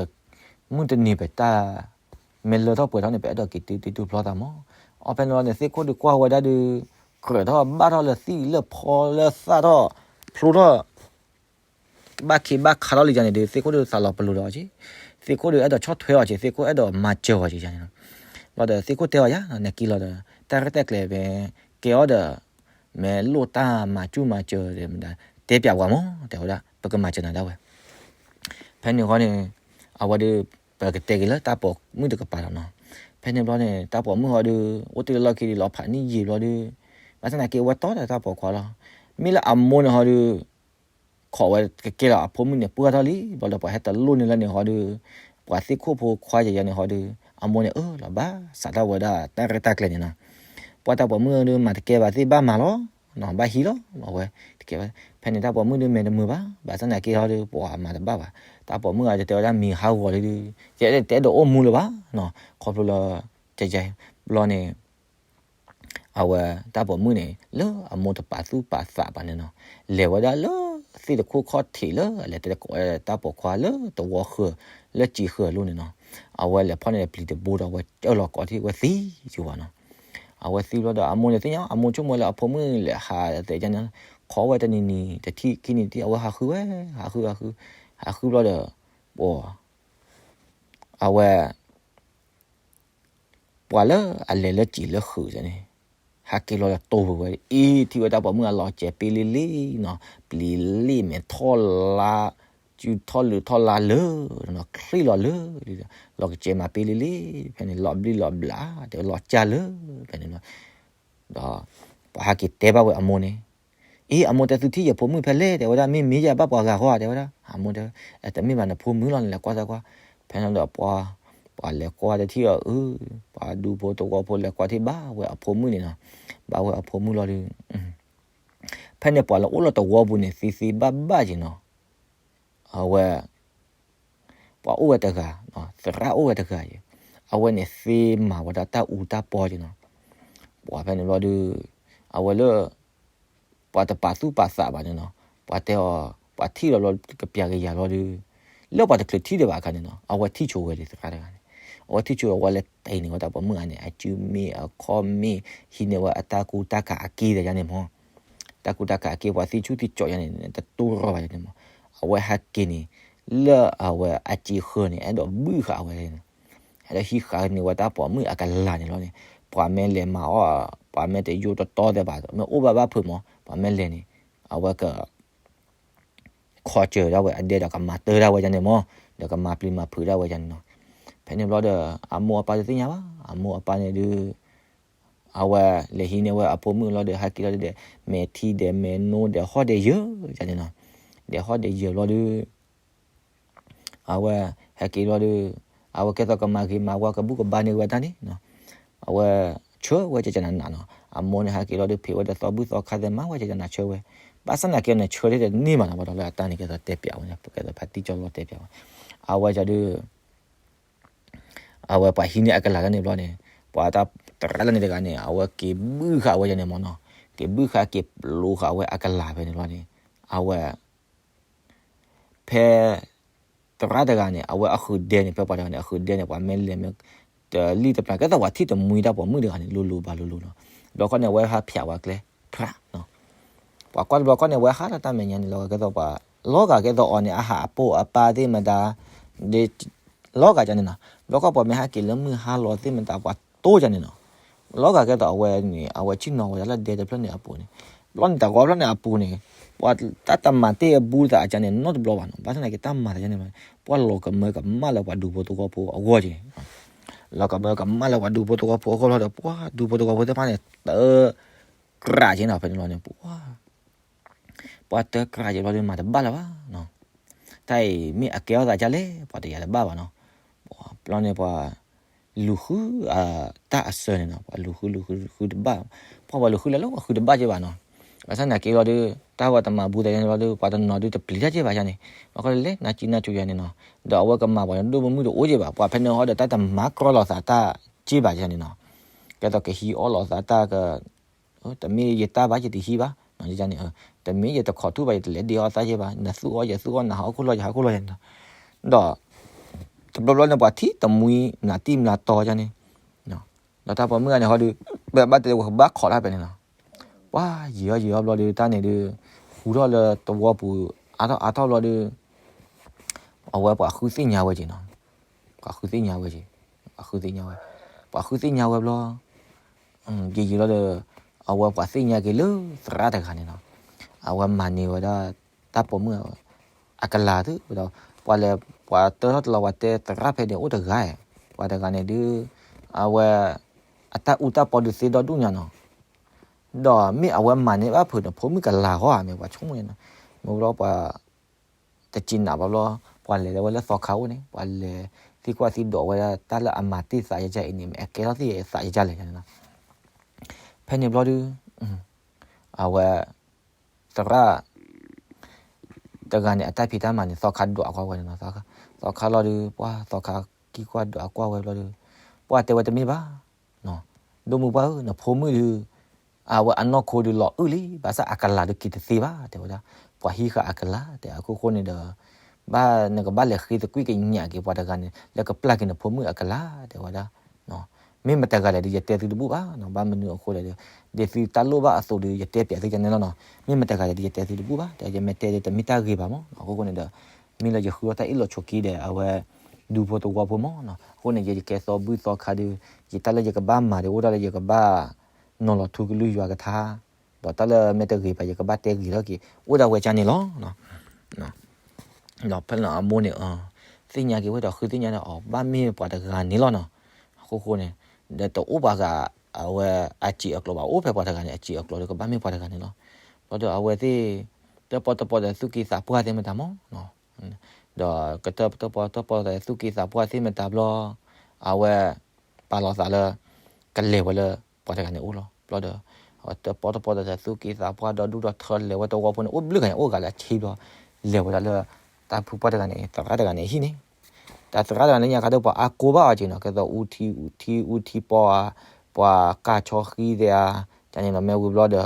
မုၢ်တနံၤပတၢ် မ့ၢ်လၢထီၣ်ပှဲၤထီၣ်န့ၣ် ပအဲၣ်ဒိးက့ၤတုၤတံၤတုၤဖျီသးမး. အီၣ်ဖဲန့ၣ်လီၤန့ၣ် သ့ၣ်ခိၣ်ဒုးကွၢ်ဝဲဒၣ်ဒုး ကြၢးထီၣ်ဘၣ်ထီၣ်လၢသံၣ်လၢဖီလၢသၣ်ထီၣ် ဖျိထီၣ် ဘၣ်ခ့ဘၣ်ခးထီၣ်လံယါန့ၣ်ဒီး သ့ၣ်ခိၣ်ဒုးသးလီၤပလိာ်ဒီးအီၤက့, သ့ၣ်ခိၣ်ဒုးအဲၣ်ဒိးဆီၣ်ထွဲအီၤက့, သ့ၣ်ခိၣ်အဲၣ်ဒိးမၤစၢၤအီၤက့ယါန့ၣ်လီၤ. ဘျီဒီးသ့ၣ်ခိၣ်တဲအီၤယါ နက့ၤလီၤဒီး တၢ်ရဲၣ်တၢ်ကျဲၤမ့ၢ်ကဲအီၤဒီး မ့ၢ်လိၣ်တၢ်မၤစူၣ်မၤစၢၤဒီး တဲပျးပှၤမး တဲဝဲဒၣ် ပကမၤစၢၤနၤဒၣ်ဝဲ ဖဲန့ၣ်ဃီန့ၣ် အဝဲဒီး ပကတဲက့ၤလၢတၢ်ပိာ်မုၣ်တကပၤလီၤနီၤ. ဖဲန့ၣ်ဘျီန့ၣ် တၢ်ပိာ်မုၣ်ဟီဒုး အိၣ်တ့ၢ်လၢလီၢ်ခံဒံးလီၤဖးနံၣ်ယံာ်ဘျီဒီး ဘၣ်ဆၣ်သနာ်က့ဝဲတီဒီးတၢ်ပိာ်ခွါလီၤ. မ့ၢ်လၢအမိၢ်န့ၣ်ဟီဒုး ခိးဝဲကကဲလီၤအဖိမုၣ်န့ၣ် ပှၢ်ထီၣ်လံ ဘျီဒီးပှၤဟဲတလိၣ်န့ၢ်လၢန့ၣ်ဟီဒုး ပှၤသ့ၣ်ခိၣ်ဖိခွါယဲယဲန့ၣ်ဟီဒုး အမိၢ်န့ၣ်အၢၣ်လီၤဘၣ်စးထီၣ်ဝဲဒၣ် တၢ်ရဲၣ်တၢ်ကျဲၤန့ၣ်နီၤ. ပှၤတၢ်ပိာ်မုၣ်ဒုး မၤတကဲဘၣ်သ့ၣ်ဘၣ်မၤလီၤ ဘၣ်ဟံးလီၤ အဝဲတကဲဘၣ်. ဖဲန့ၣ်တၢ်ပိာ်မုၣ်ဒုး မဲာ်တမုာ်ဘၣ်, ဘၣ်ဆၣ်သနာ်က့ဟီဒုး ပှၤမၤတဘၣ်ဘၣ်. တၢ်ပိာ်မုၣ်အတတဲဝဲဒၣ်မံၤဟးဂီၤလံဒုး ယဲတအဲၣ်ဒိးအိၣ်မူလၢၤဘၣ်နီၤ. ခီဖျိလၢ ကဲကဲ ဘျီန့ၣ် အဝဲတၢ်ပိာ်မုၣ်န့ၣ် လၢအမိၢ်တပာ်သူၣ်ပာ်သးဘၣ်န့ၣ်နီၤ, လဲၤဝဲဒၣ်လၢသ့ၣ်တခိၣ်ခီၣ်ထံးလၢအလဲၤတဲတကိးဝဲတၢ်ပိာ်ခွါလၢတဝီဃၢၤ လၢစံာ်ဃၢၤလိၤန့ၣ်နီၤ. အဝဲလဲၤဖီၣ်န့ၢ်ပျံၤတဘိဒီး ဝဲအၢၣ်လီၤကိးထံၣ်ဝဲသံကဝၤနီၤ. အဝဲသံဘျီဒီး အမိၢ်န့ၣ်သ့ၣ်ညါ အမိၢ်ဆိကမိၣ်လၢအဖိမုၣ်လဲၤဟးသဲန့ၣ်, ခိးဝဲတနံၤနံၤ တထံၣ်ခံနံၤတထံၣ် အဝဲဟးဃုဝဲ ဟးဃုဟးဃု ဟးဃုဘျီဒီး ပှၤ အဝဲ ပှၤလၢအလဲၤလၢစံာ်လၢဃုာ်န့ၣ် ဟးက့ၤလီၤဒီးတိၢ်ဝဲဝဲ အ့ ထံၣ်ဝဲတၢ်ပိာ်မုၣ်အလီၤစဲးပ့လ့လ့နီၤ, ပျံၤလ့ၣ်မဲာ်ထီၣ်လါ စုထီၣ်လုးထီၣ်လါလၢာ်နီၤ, ချံၣ်လီၤလၢာ် လီၤကစဲးမးပ့လ့လ့ ဖဲန့ၣ် လီၤဘျံးလီၤဘျး တဲဝဲလီၤကၢ်လၢာ် ဖဲန့ၣ်လီၤ. ဒီး ပှၤဟးက့ၤတဲဘၣ်ဝဲအမိၢ်န့ၣ် အ့ အမိၢ်တဲသုထံၣ်ယဖိမုၣ်ဖဲလဲၣ် တဲဝဲဒၣ် မ့မ့ၢ်ယၤဘၣ်ပှၤဂၤဃီ တဲဝဲဒၣ် အမိၢ်တဲ တမ့ၢ်ဘၣ်နဖိမုၣ်လီၤ နလဲၤကွၢ်သကွၢ်. ဖဲန့ၣ်ဒီးပှၤ ပှၤလဲၤကွၢ်တထံၣ်အီၤအု ပှၤဒူဖိသဝီဖိလဲၤကွၢ်ထံၣ်ဘၣ်ဝဲအဖိမုၣ်န့ၣ်နီၤ, ဘၣ်ဝဲအဖိမုၣ်လီၤဒီး ဖဲန့ၣ်ပှၤလၢအိၣ်လၢတဝီပူၤန့ၣ် သ့သ့ဘၣ်ဘၣ်က့ၤနီၤ အဝဲ ပှၤအိၣ်ဝဲတဂၤ သရၣ်အိၣ်ဝဲတဂၤအံၤ, အဝဲန့ၣ်သ့မၤဝဲဒၣ်တၢ်အူတၢ်ပီက့ၤနီၤ. ပှၤဖဲန့ၣ်ဘျီဒီး အဝဲလၢ ပှၤတပာ်သူၣ်ပာ်သးဘၣ်န့ၣ်နီၤ, ပှၤတဲအီၤ ပှၤထံၣ်လီၤဘျီကပျးကယၤဘျီဒီး လၢပှၤတချုးထံၣ်ဒံးဘၣ်အခါန့ၣ်နီၤ အဝဲထံၣ်ဆိဝဲဒၣ်သရၣ်တဂၤန့ၣ်, အဝဲထံၣ်ဆိဝဲလၢတဲန့ၢ်ဝဲတၢ်ပိာ်မုၣ်ဂၤန့ၣ် အစုမ့ၢ်အခီၣ်မ့ၢ် ဟံးန့ၢ်ဝဲအတၢ်ကူတၢ်ကၤအက့တယါန့ၣ်မၢ်, တၢ်ကူတၢ်ကၤအက့ ပှၤသံဆူၣ်သံကၠီယါန့ၣ် တတိၢ်ရီၣ်ဘၣ်ယါန့ၣ်မၢ်, အဝဲဟဲက့ၤန့ၣ် လၢအဝဲအစ့ဃၢၤန့ၣ် အဲၣ်ဒိးဘုၣ်ဃာ်အဝဲန့ၣ် အဲၣ်ဒိးဟံးဃာ်န့ၢ်ဝဲတၢ်ပိာ်မုၣ်အကလၤန့ၣ်လီၤန့ၣ်, ပှၤမ့ၢ်လဲၤမၤအီၣ် ပှၤမ့ၢ်တယိတတီသဲးဘၣ် မ့ၢ်အိၣ်ဘၣ်ဘၣ်ဖုးမၢ် ပှၤမ့ၢ်လဲၤန့ၣ် အဝဲက ခီစၢၤဒၣ်ဝဲအဒဲဒီးကမၤတၢ်ဒၣ်ဝဲယါန့ၣ်မၢ်, ဒီးကမၤပျံၤမၤဖုးဒၣ်ဝဲယါန့ၣ်နီၤ, ဖဲန့ၣ်ဘျီဒီး အမိၢ်အပၢ်တသ့ၣ်ညါဘၣ် အမိၢ်အပၢ်န့ၣ်ဒုး အဝဲလဲၤဟံးန့ၢ်ဝဲအဖိမုၣ်လီၤဒီး ဟဲက့ၤလီၤဒီး မဲာ်ထံဒဲးမဲာ်နိဒဲးဟီၣ်ဒဲးယၢၤယါန့ၣ်နီၤ, ဒဲးဟီၣ်ဒဲးယၢၤဘျီဒီး အဝဲဟဲက့ၤလီၤဒီး အဝဲကဲသိးကမၤဂ့ၤမၤဝါ ကဘူၣ်ကဘါန့ၢ်ဝဲတၢ်န့ၣ်နီၤ, အဝဲဆှၢဝဲကကနၤနးနီၤ, အမိၢ်န့ၣ်ဟဲက့ၤလီၤဒီး ဖံးဝဲဒီးသီဘူၣ်သီခါသဲး မၤဝဲကကနၤဆှၢဝဲ, ဘၣ်ဆၣ်သနာ်က့န့ၣ် ဆှၢတ့ၢ်တန့ၢ်ဘၣ်နီၤ, ဘၣ်ဒီးလၢအတၢ်န့ၣ် ကဲသိးတဲပျးဝဲန့ၣ် ကဲသိးဖါတံၢ်ကၠီလီၤတဲပျးဝဲ, အဝဲဒုး အဝဲပှၤဟံးန့ၢ်အကလၤတၢ်န့ၣ်ဘျီန့ၣ် ပှၤတၢ်သရၣ်လၢန့ၣ်တဂၤန့ၣ် အဝဲက့ၤဘုၣ်ဃာ်ဝဲယါန့ၣ်မၢ်နီၤ, က့ၤဘုၣ်ဃာ်က့ၤပျိဃာ်ဝဲအကလၤဖဲန့ၣ်ဘျီန့ၣ် အဝဲ ဖဲ သရၣ်တဂၤန့ၣ် အဝဲအဃုာ်ဒဲန့ၣ် ဖဲပှၤတဂၤန့ၣ် အဃုာ်ဒဲန့ၣ် ပှၤမ့ၢ်လဲၤမ့ၢ် တလံၣ်တပျၢ် ကဲသိးပှၤထံၣ်တမှံတၢ်ပိာ်မုၣ်တဂၤန့ၣ် လိၤလိၤဘၣ်လိၤလိၤနီၤ, ဘျီခီန့ၣ် အဝဲဟးဖျးဝဲကျဲ ဖြးနီၤ, ပှၤကွၢ်တဘျီခီန့ၣ် အဝဲဟးလၢတၢ်မဲာ်ညါန့ၣ်လီၤ ကဲသိးပှၤ လီၤဂာ်ကဲသိးအီၤန့ၣ် အဟးအပိာ်အပၢ်သ့ၣ်မတၤ လီၤဂာ်ကန့ၣ်နီၤ, ဘျီခီပှၤမ့ၢ်ဟဲက့ၤလၢမုၢ်ဟါလီၤသ့ၣ်မတၤ ပှၤတိၢ်ကန့ၣ်နီၤ, လီၤဂာ်ကဲသိးအဝဲန့ၣ် အဝဲဆ့ၣ်နီၤဝဲဒၣ်လၢဒဲတဖျၢၣ်န့ၣ်အပူၤန့ၣ်, ဘျီန့ၣ်တၢ်ဂီၤဖျၢၣ်န့ၣ်အပူၤန့ၣ် ပှၤတၢ်တမၤတ့ၢ်အဘူးသးအကန့ၣ် နီတဘျီဘၣ်နီၤ, ဘၣ်ဆၣ်သနာ်က့တၢ်မၤတယါန့ၣ် ပှၤလီၤကမၢကမၣ်လၢပှၤဒူဖိသဝီဖိအဂီၢ်က့ၤ လီၤကမၢကမၣ်လၢပှၤဒူဖိသဝီဖိအဂီၢ်လီၤဒီး ပှၤဒူဖိသဝီဖိသ့ၣ်တဖၣ်န့ၣ် တ ကြးက့နီၤ ဖဲန့ၣ်လီၤန့ၣ် ပှၤ ပှၤတကြးက့ဘျီဒီး မၤတဘၣ်လၢၤဘၣ်နီၤ, တၢ်အံၤမ့ၢ်အကဲထီၣ်သးဒ်လဲၣ် ပှၤတယာ်တဘၣ်ဘၣ်နီၤ, ဘျီန့ၣ်ပှၤ လူၤဃု တၢ်အစၢၤန့ၣ်နီၤ ပှၤလူၤဃုလူၤဃုဃုတဘၣ်, ပှၤပှၤလူၤဃုလၢလၢပှၤဃုတဘၣ်က့ဘၣ်နီၤ, ဘၣ်ဆၣ်သနာ်က့လီၤဒီး တၢ်ဝဲတမၤဘူးသးယါန့ၣ်လီၤဒီး ပှၤတနီၤဒုးတပျံၤတၢ်က့ဘၣ်ယါန့ၣ်, ဘျီခီလၢလၢနၤကံနၤကၠူယါန့ၣ်နီၤ, ဒီးအဝဲကမၤပှၤန့ၣ် ဒိၣ်မုၢ်မုၢ်တအိၣ်က့ဘၣ် ပှၤဖဲန့ၣ်ဟီဒီးတၢ်တမၤကြီလီၤသးတၢ်က့ဘၣ်ယါန့ၣ်နီၤ, ကဲသိးကဟံးအီၣ်လီၤသးတၢ်က တမ့ၢ်ယတၢ်ဘၣ်ယတဟံးဘၣ်, န့ၣ် တမ့ၢ်ယတခိးထူၣ်ဘၣ် ယတလဲၤဒ့အီၣ်သးက့ဘၣ်, နသူၣ်အီၣ်ယသူၣ်အီၣ် နဟးအီၣ်ခိၣ်လီၢ်ယဟးခိၣ်လီၢ်န့ၣ်နီၤ, ဒီး တဘျီဘျီန့ၣ် ပှၤထံၣ်တမှံ မျးတံၢ်မျးတီယါန့ၣ်, ဒီးတၢ်ပိာ်မုၣ်ဂၤန့ၣ်ဟီဒီး ဘၣ်တဲဝဲဘၣ်ခိးတၢ်ဖဲန့ၣ်နီၤ, ပှၤယံာ်အီၤယံာ်အီၤဘျီဒီး တၢ်န့ၣ်ဒီး ဟူထီၣ်လၢသဝီပူၤ အါထီၣ်အါထီၣ်ဘျီဒီး အဝဲပှၤဃုသ့ၣ်ညါဝဲက့နီၤ, ပှၤဃုသ့ၣ်ညါဝဲက့, ပှၤဃုသ့ၣ်ညါဝဲ, ပှၤဃုသ့ၣ်ညါဝဲဘျီ ယံာ်ယံာ်လီၤဒီး အဝဲပှၤသ့ၣ်ညါက့ၤလၢသရၣ်တဂၤန့ၣ်နီၤ, အဝဲမၤန့ၢ်ဝဲဒၣ် တၢ်ပိာ်မုၣ် အကလၤသ့ဒီး ပှၤလဲၤ ပှၤတၢထီၣ်တလီၤ ပှၤတဲသရၣ်ဖဲန့ၣ်အိၣ်တဂၤ, ပှၤတဂၤန့ၣ်ဒုး အဝဲ အတၢ်အူတၢ်ပီဒုးသ့ဒီဒူၣ်ညါနီၤ, ဒီးမ့ၢ်အဝဲမၤန့ၢ်ဘၣ်ဖုးန့ၣ် ဖိမုၣ်ကလၤဂီၢ်ဧါ မ့ၢ်ပှၤဆိကမိၣ်န့ၣ်နီၤ, မ့ၢ်ဘျီပှၤ တစံးနးဘၣ်ဘျီ ပှၤလဲၤလၢဝဲလၢသီခါအိၣ်န့ၣ် ပှၤလဲၤသံကွၢ်သံဒိးဝဲဒၣ်တၢ်လၢအမၤတ့ၢ်သးယါအံၤန့ၣ် မ့ၢ်အကဲထီၣ်သ့ၣ်သးယါလဲၣ်န့ၣ်နီၤ, ဖဲန့ၣ်ဘျီဒုး အဝဲ သရၣ် တဂၤန့ၣ် အတၢ်ဖံးတၢ်မၤန့ၣ် သီခါဒွးကွၢ်ဝဲန့ၣ်နီၤ, သီခါလီၤဒုး ပှၤသီခါကံကွၢ်ဒွးကွၢ်ဝဲဘျီဒုး ပှၤတဲဝဲတမ့ၢ်ဘၣ် ဒိၣ်မုၢ်ပှၢ်ဧၢ နဖိမုၣ်ဒုး အဝဲအနီၢ်ခိဒုးလီၤအုၣ်လံ ဘၣ်ဆၣ်အကလၤဒုးက့ၤတသ့ဘၣ် တဲဝဲဒၣ်, ပှၤဟံးဃာ်အကလၤ တဲအခိၣ်ဃိန့ၣ်ဒီး ဘၣ်နကဘၣ်လဲၤဃ့သကွံၢ်ကညးက့ၤပှၤတဂၤန့ၣ် လၢကပျၢ်က့ၤနဖိမုၣ်အကလၤ တဲဝဲဒၣ်, မ့ၢ်မတၤတဂၤလဲၣ်ဒီး ယတဲသုတဘူၣ်ဘၣ်နီၤ, ဘၣ်မနုၤအဃိလဲၣ်ဒီး ဒ်သုတၢ်လိၣ်ဘၣ်အသိးဒီး ယတဲပျးသုကန့ၣ်လီၤနီၤ, မ့ၢ်မတၤတဂၤလဲၣ်ဒီး ယတဲသုတဘူၣ်ဘၣ်, တဲယမ့ၢ်တဲဒီး တမ့ၢ်တၢ်ဂ့ၤဘၣ်မး, အခိၣ်ဃိန့ၣ်ဒီး မ့ၢ်လၢယဃုအီၣ်တၢ်အ့ၣ်လိာ်ဆိးက့ဒီး အဝဲ ဒူဖိသဝီဖိမးနီၤ, အဃိန့ၣ် ယကဲသီဘူၣ်သီခါဒီး ယတၢ်လၢယကဘၣ်မၤဒီး အိၣ်ဒၣ်လၢယကဘၣ် နီၤလီၤထူကလုၢ်ယွၤကထါ, ဒီးတၢ်လၢမ့ၢ်တဂ့ၤဘၣ် ယကဘၣ်တဲဂ့ၤထီၣ်က့ၤ အိၣ်ဒၣ်ဝဲကန့ၣ်လီၤ. ဒီးဖဲလၢအမိၢ်န့ၣ် သ့ၣ်ညါက့ၤဝဲဒီး ဃုသ့ၣ်ညါဒီးအီၤ ဘၣ်မ့ၢ်ပှၤတဂၤန့ၣ်လီၤနီၤ. အခိၣ်ဃိန့ၣ် ဒီးတအိၣ်ပှၤဂၤ အဝဲအစံာ်အကျိၤဘၣ်, အိၣ်ဖဲပှၤတဂၤန့ၣ် အစံာ်အကျိၤဒီး ကဘၣ်မ့ၢ်ပှၤတဂၤန့ၣ်လီၤ. ဘျီဒီးအဝဲသ့ၣ် တၢၣ်ပီၣ်တၢၣ်ပီၣ်ဒီးသူၣ်က့သးပှၢ်သ့ၣ်မတၤမးနီၤ, ဒီးကတၢၣ်ပီၣ်တၢၣ်ပီၣ်တၢၣ်ပီၣ်ဒီးသူၣ်က့သးပှၢ်သ့ၣ်မတၤဘျီ အဝဲ ပာ်လီၤသးလၢ ကလဲၤဝဲလၢ ပှၤတဂၤန့ၣ်အိၣ်လီၤ. ဘျီဒီး အဝဲတၢၣ်ပီၣ်တၢၣ်ပီၣ်ဒီး သူၣ်က့သးပှၢ် ဒီးဒူၣ်ဒီးထၢလဲၤဝဲတဝီဖိန့ၣ် အိၣ်ဘျုးဂၤန့ၣ် အိၣ်ဂၤလၢအဆံဘျီ လဲၤဝဲဒၣ်လၢ တၢ်ဖုပှၢ်တဂၤန့ၣ် သရၣ်တဂၤန့ၣ်အဟံၣ်န့ၣ်, တၢ်သရၣ်တဂၤန့ၣ် လၢညါခါဒီး ပှၤအါကိၢ်ဘၣ်အီၤက့ၤနီၤ, ကဲသိးအူထံအူထံအူထံပီဧါ, ပှၤကၢ်ဆီဃံသ့ၣ်ဧါ, ကန့ၣ်နီၤ မ့ၢ်ဝံၤဘျီဒီး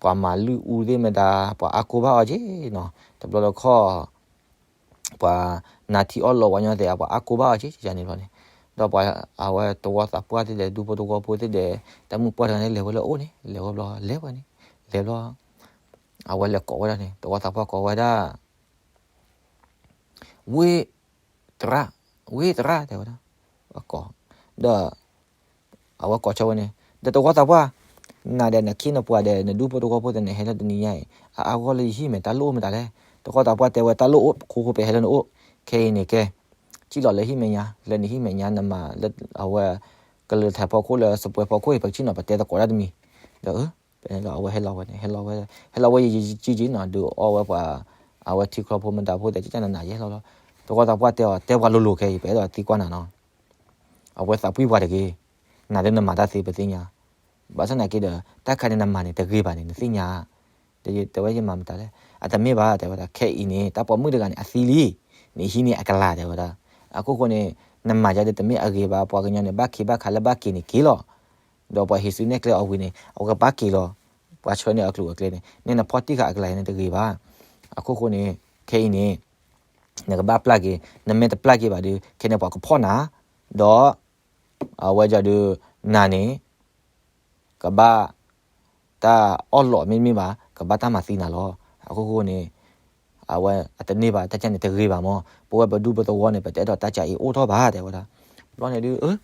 ပှၤမၤလုၢ်အူသ့ၣ်မတၤ ပှၤအါကိၢ်ဘၣ်အီၤက့ၤနီၤ, တဘျီတခီၣ် ပှၤနါထံအီၣ်လီၤပှၤညီသ့ၣ် ပှၤအါကိၢ်ဘၣ်အီၤက့ ယန့ၣ်ဘျီန့ၣ်, ဒီးပှၤအဝဲသဝီသးပှၢ်သ့ၣ်ဒီး ဒူဖိသဝီဖိသ့ၣ်ဒီး တၢ်မုၣ်ပှၢ်တဂၤန့ၣ် လဲၤဝဲလၢအအိၣ်န့ၣ် လဲၤဝဲဘျီ လဲၤဝဲန့ၣ် လဲၤဘျီ အဝဲလဲၤကိးဝဲဒၣ်န့ၣ် သဝီသးပှၢ်ကိးဝဲဒၣ် ဝ့ၢ်သရၣ်, ဝ့ၢ်သရၣ် တဲဝဲဒၣ်, ကိး, ဒီး အဝဲကိးဆိဝဲန့ၣ် ဒီးသဝီသးပှၢ်, နၤဒီးနခ့နပှၤဒီး နဒူဖိသဝီဖိသ့ၣ်န့ၣ် ဟဲလၢတနံၤညါအံၤ အအါဂီၢ်လၢယဟံၣ်မဲာ် တၢ်လိၣ်အိၣ်မတၤလဲၣ်. သဝီသးပှၢ်တဲဝဲ တၢ်လိၣ်အိၣ်ခူခူ ပဟဲလၢနအိၣ်, ခဲအံၤန့ၣ်ကဲ စံၣ်လီၤလၢဟံၣ်မဲာ်ညါ, လၢနဟံၣ်မဲာ်ညါ နမၤလၢအဝဲ ကလုာ်ထံးဖီခိၣ်လၢစပွဲဖီခိၣ်အံၤ ပကစံၣ်နီၤ ပတဲသကိးတၢ်တမံၤ, ဒီး ဖဲန့ၣ်လီၤအဝဲဟဲလီၤဝဲန့ၣ် ဟဲလီၤဝဲ ဟဲလီၤဝဲယံာ်ယံာ်ယံာ်နီၤ ဒုးအီဝဲပှၤ အဝဲထံချီဖိမတၤဖိသ့ၣ် ကကနၤနၤယဲလီၤလီၤ. သဝီသးပှၢ်တဲအီၤ တဲပှၤလိၤလိၤခဲအံၤ ပအဲၣ်ဒိးသံကွၢ်နၤနီၤ အဝဲသးပှၢ်ပှၤတဂ့ၤ, နၤဒ်နမၤတၢ်သ့ပသ့ၣ်ညါ, ဘၣ်ဆၣ်သနာ်က့ဒီး တၢ်ခါန့ၣ်နမၤန့ၣ် တဂ့ၤဘၣ်န့ၣ် နသ့ၣ်ညါ, တဲဝဲယမၤမတၤလဲၣ်. အတမ့ၢ်ဘၣ် တဲဝဲဒၣ် ခဲအံၤန့ၣ် တၢ်ပိာ်မုၣ်တဂၤန့ၣ် အသံလံ, နဟံးန့ၢ်အကလၤ တဲဝဲဒၣ်. အခိၣ်ဃိန့ၣ် နမၤယၤဒီးတမ့ၢ်အဂ့ၤဘၣ်, ပှၤကညီန့ၣ် ဘၣ်ခ့ဘၣ်ခးလၢဘၣ်က့ၤန့ၣ်က့ၤလီၤ. ဒီးပှၤဟံးစုနဲၣ်ကျဲအီၤဝံၤန့ၣ် အဝဲကဘၣ်က့ၤလီၤ, ပှၤဆှၢန့ၢ်အကျိၤအကျဲန့ၣ် န့ၣ်နဖီၣ်တံၢ်ဃာ်အကလၤန့ၣ်တဂ့ၤဘၣ်. အခိၣ်ဃိန့ၣ် ခဲအံၤန့ၣ် နကဘၣ်ပျၢ်က့ၤ, နမ့ၢ်တပျၢ်က့ၤဘၣ်ဒီး ခဲန့ၣ်ပှၤကဖီၣ်နၤ, ဒီး အဝဲဒၣ်ဒီး နၤန့ၣ် ကဘၣ်တၢ်အီၣ်လီးမ့တမ့ၢ်ဘၣ် ကဘၣ်တၢ်မၤသံနၤလီၤ. အခိၣ်ဃိန့ၣ် အဝဲအတန့ၢ်ဘၣ် တၢ်ကန့ၣ်တဂ့ၤဘၣ်မး, ပဝဲပဒူပသဝီန့ၣ် ပတအဲၣ်ဒိးတၢ်ကအံၤအိၣ်ထီၣ်ဘၣ် တဲဝဲဒၣ်. ဘျီန့ၣ်ဒုး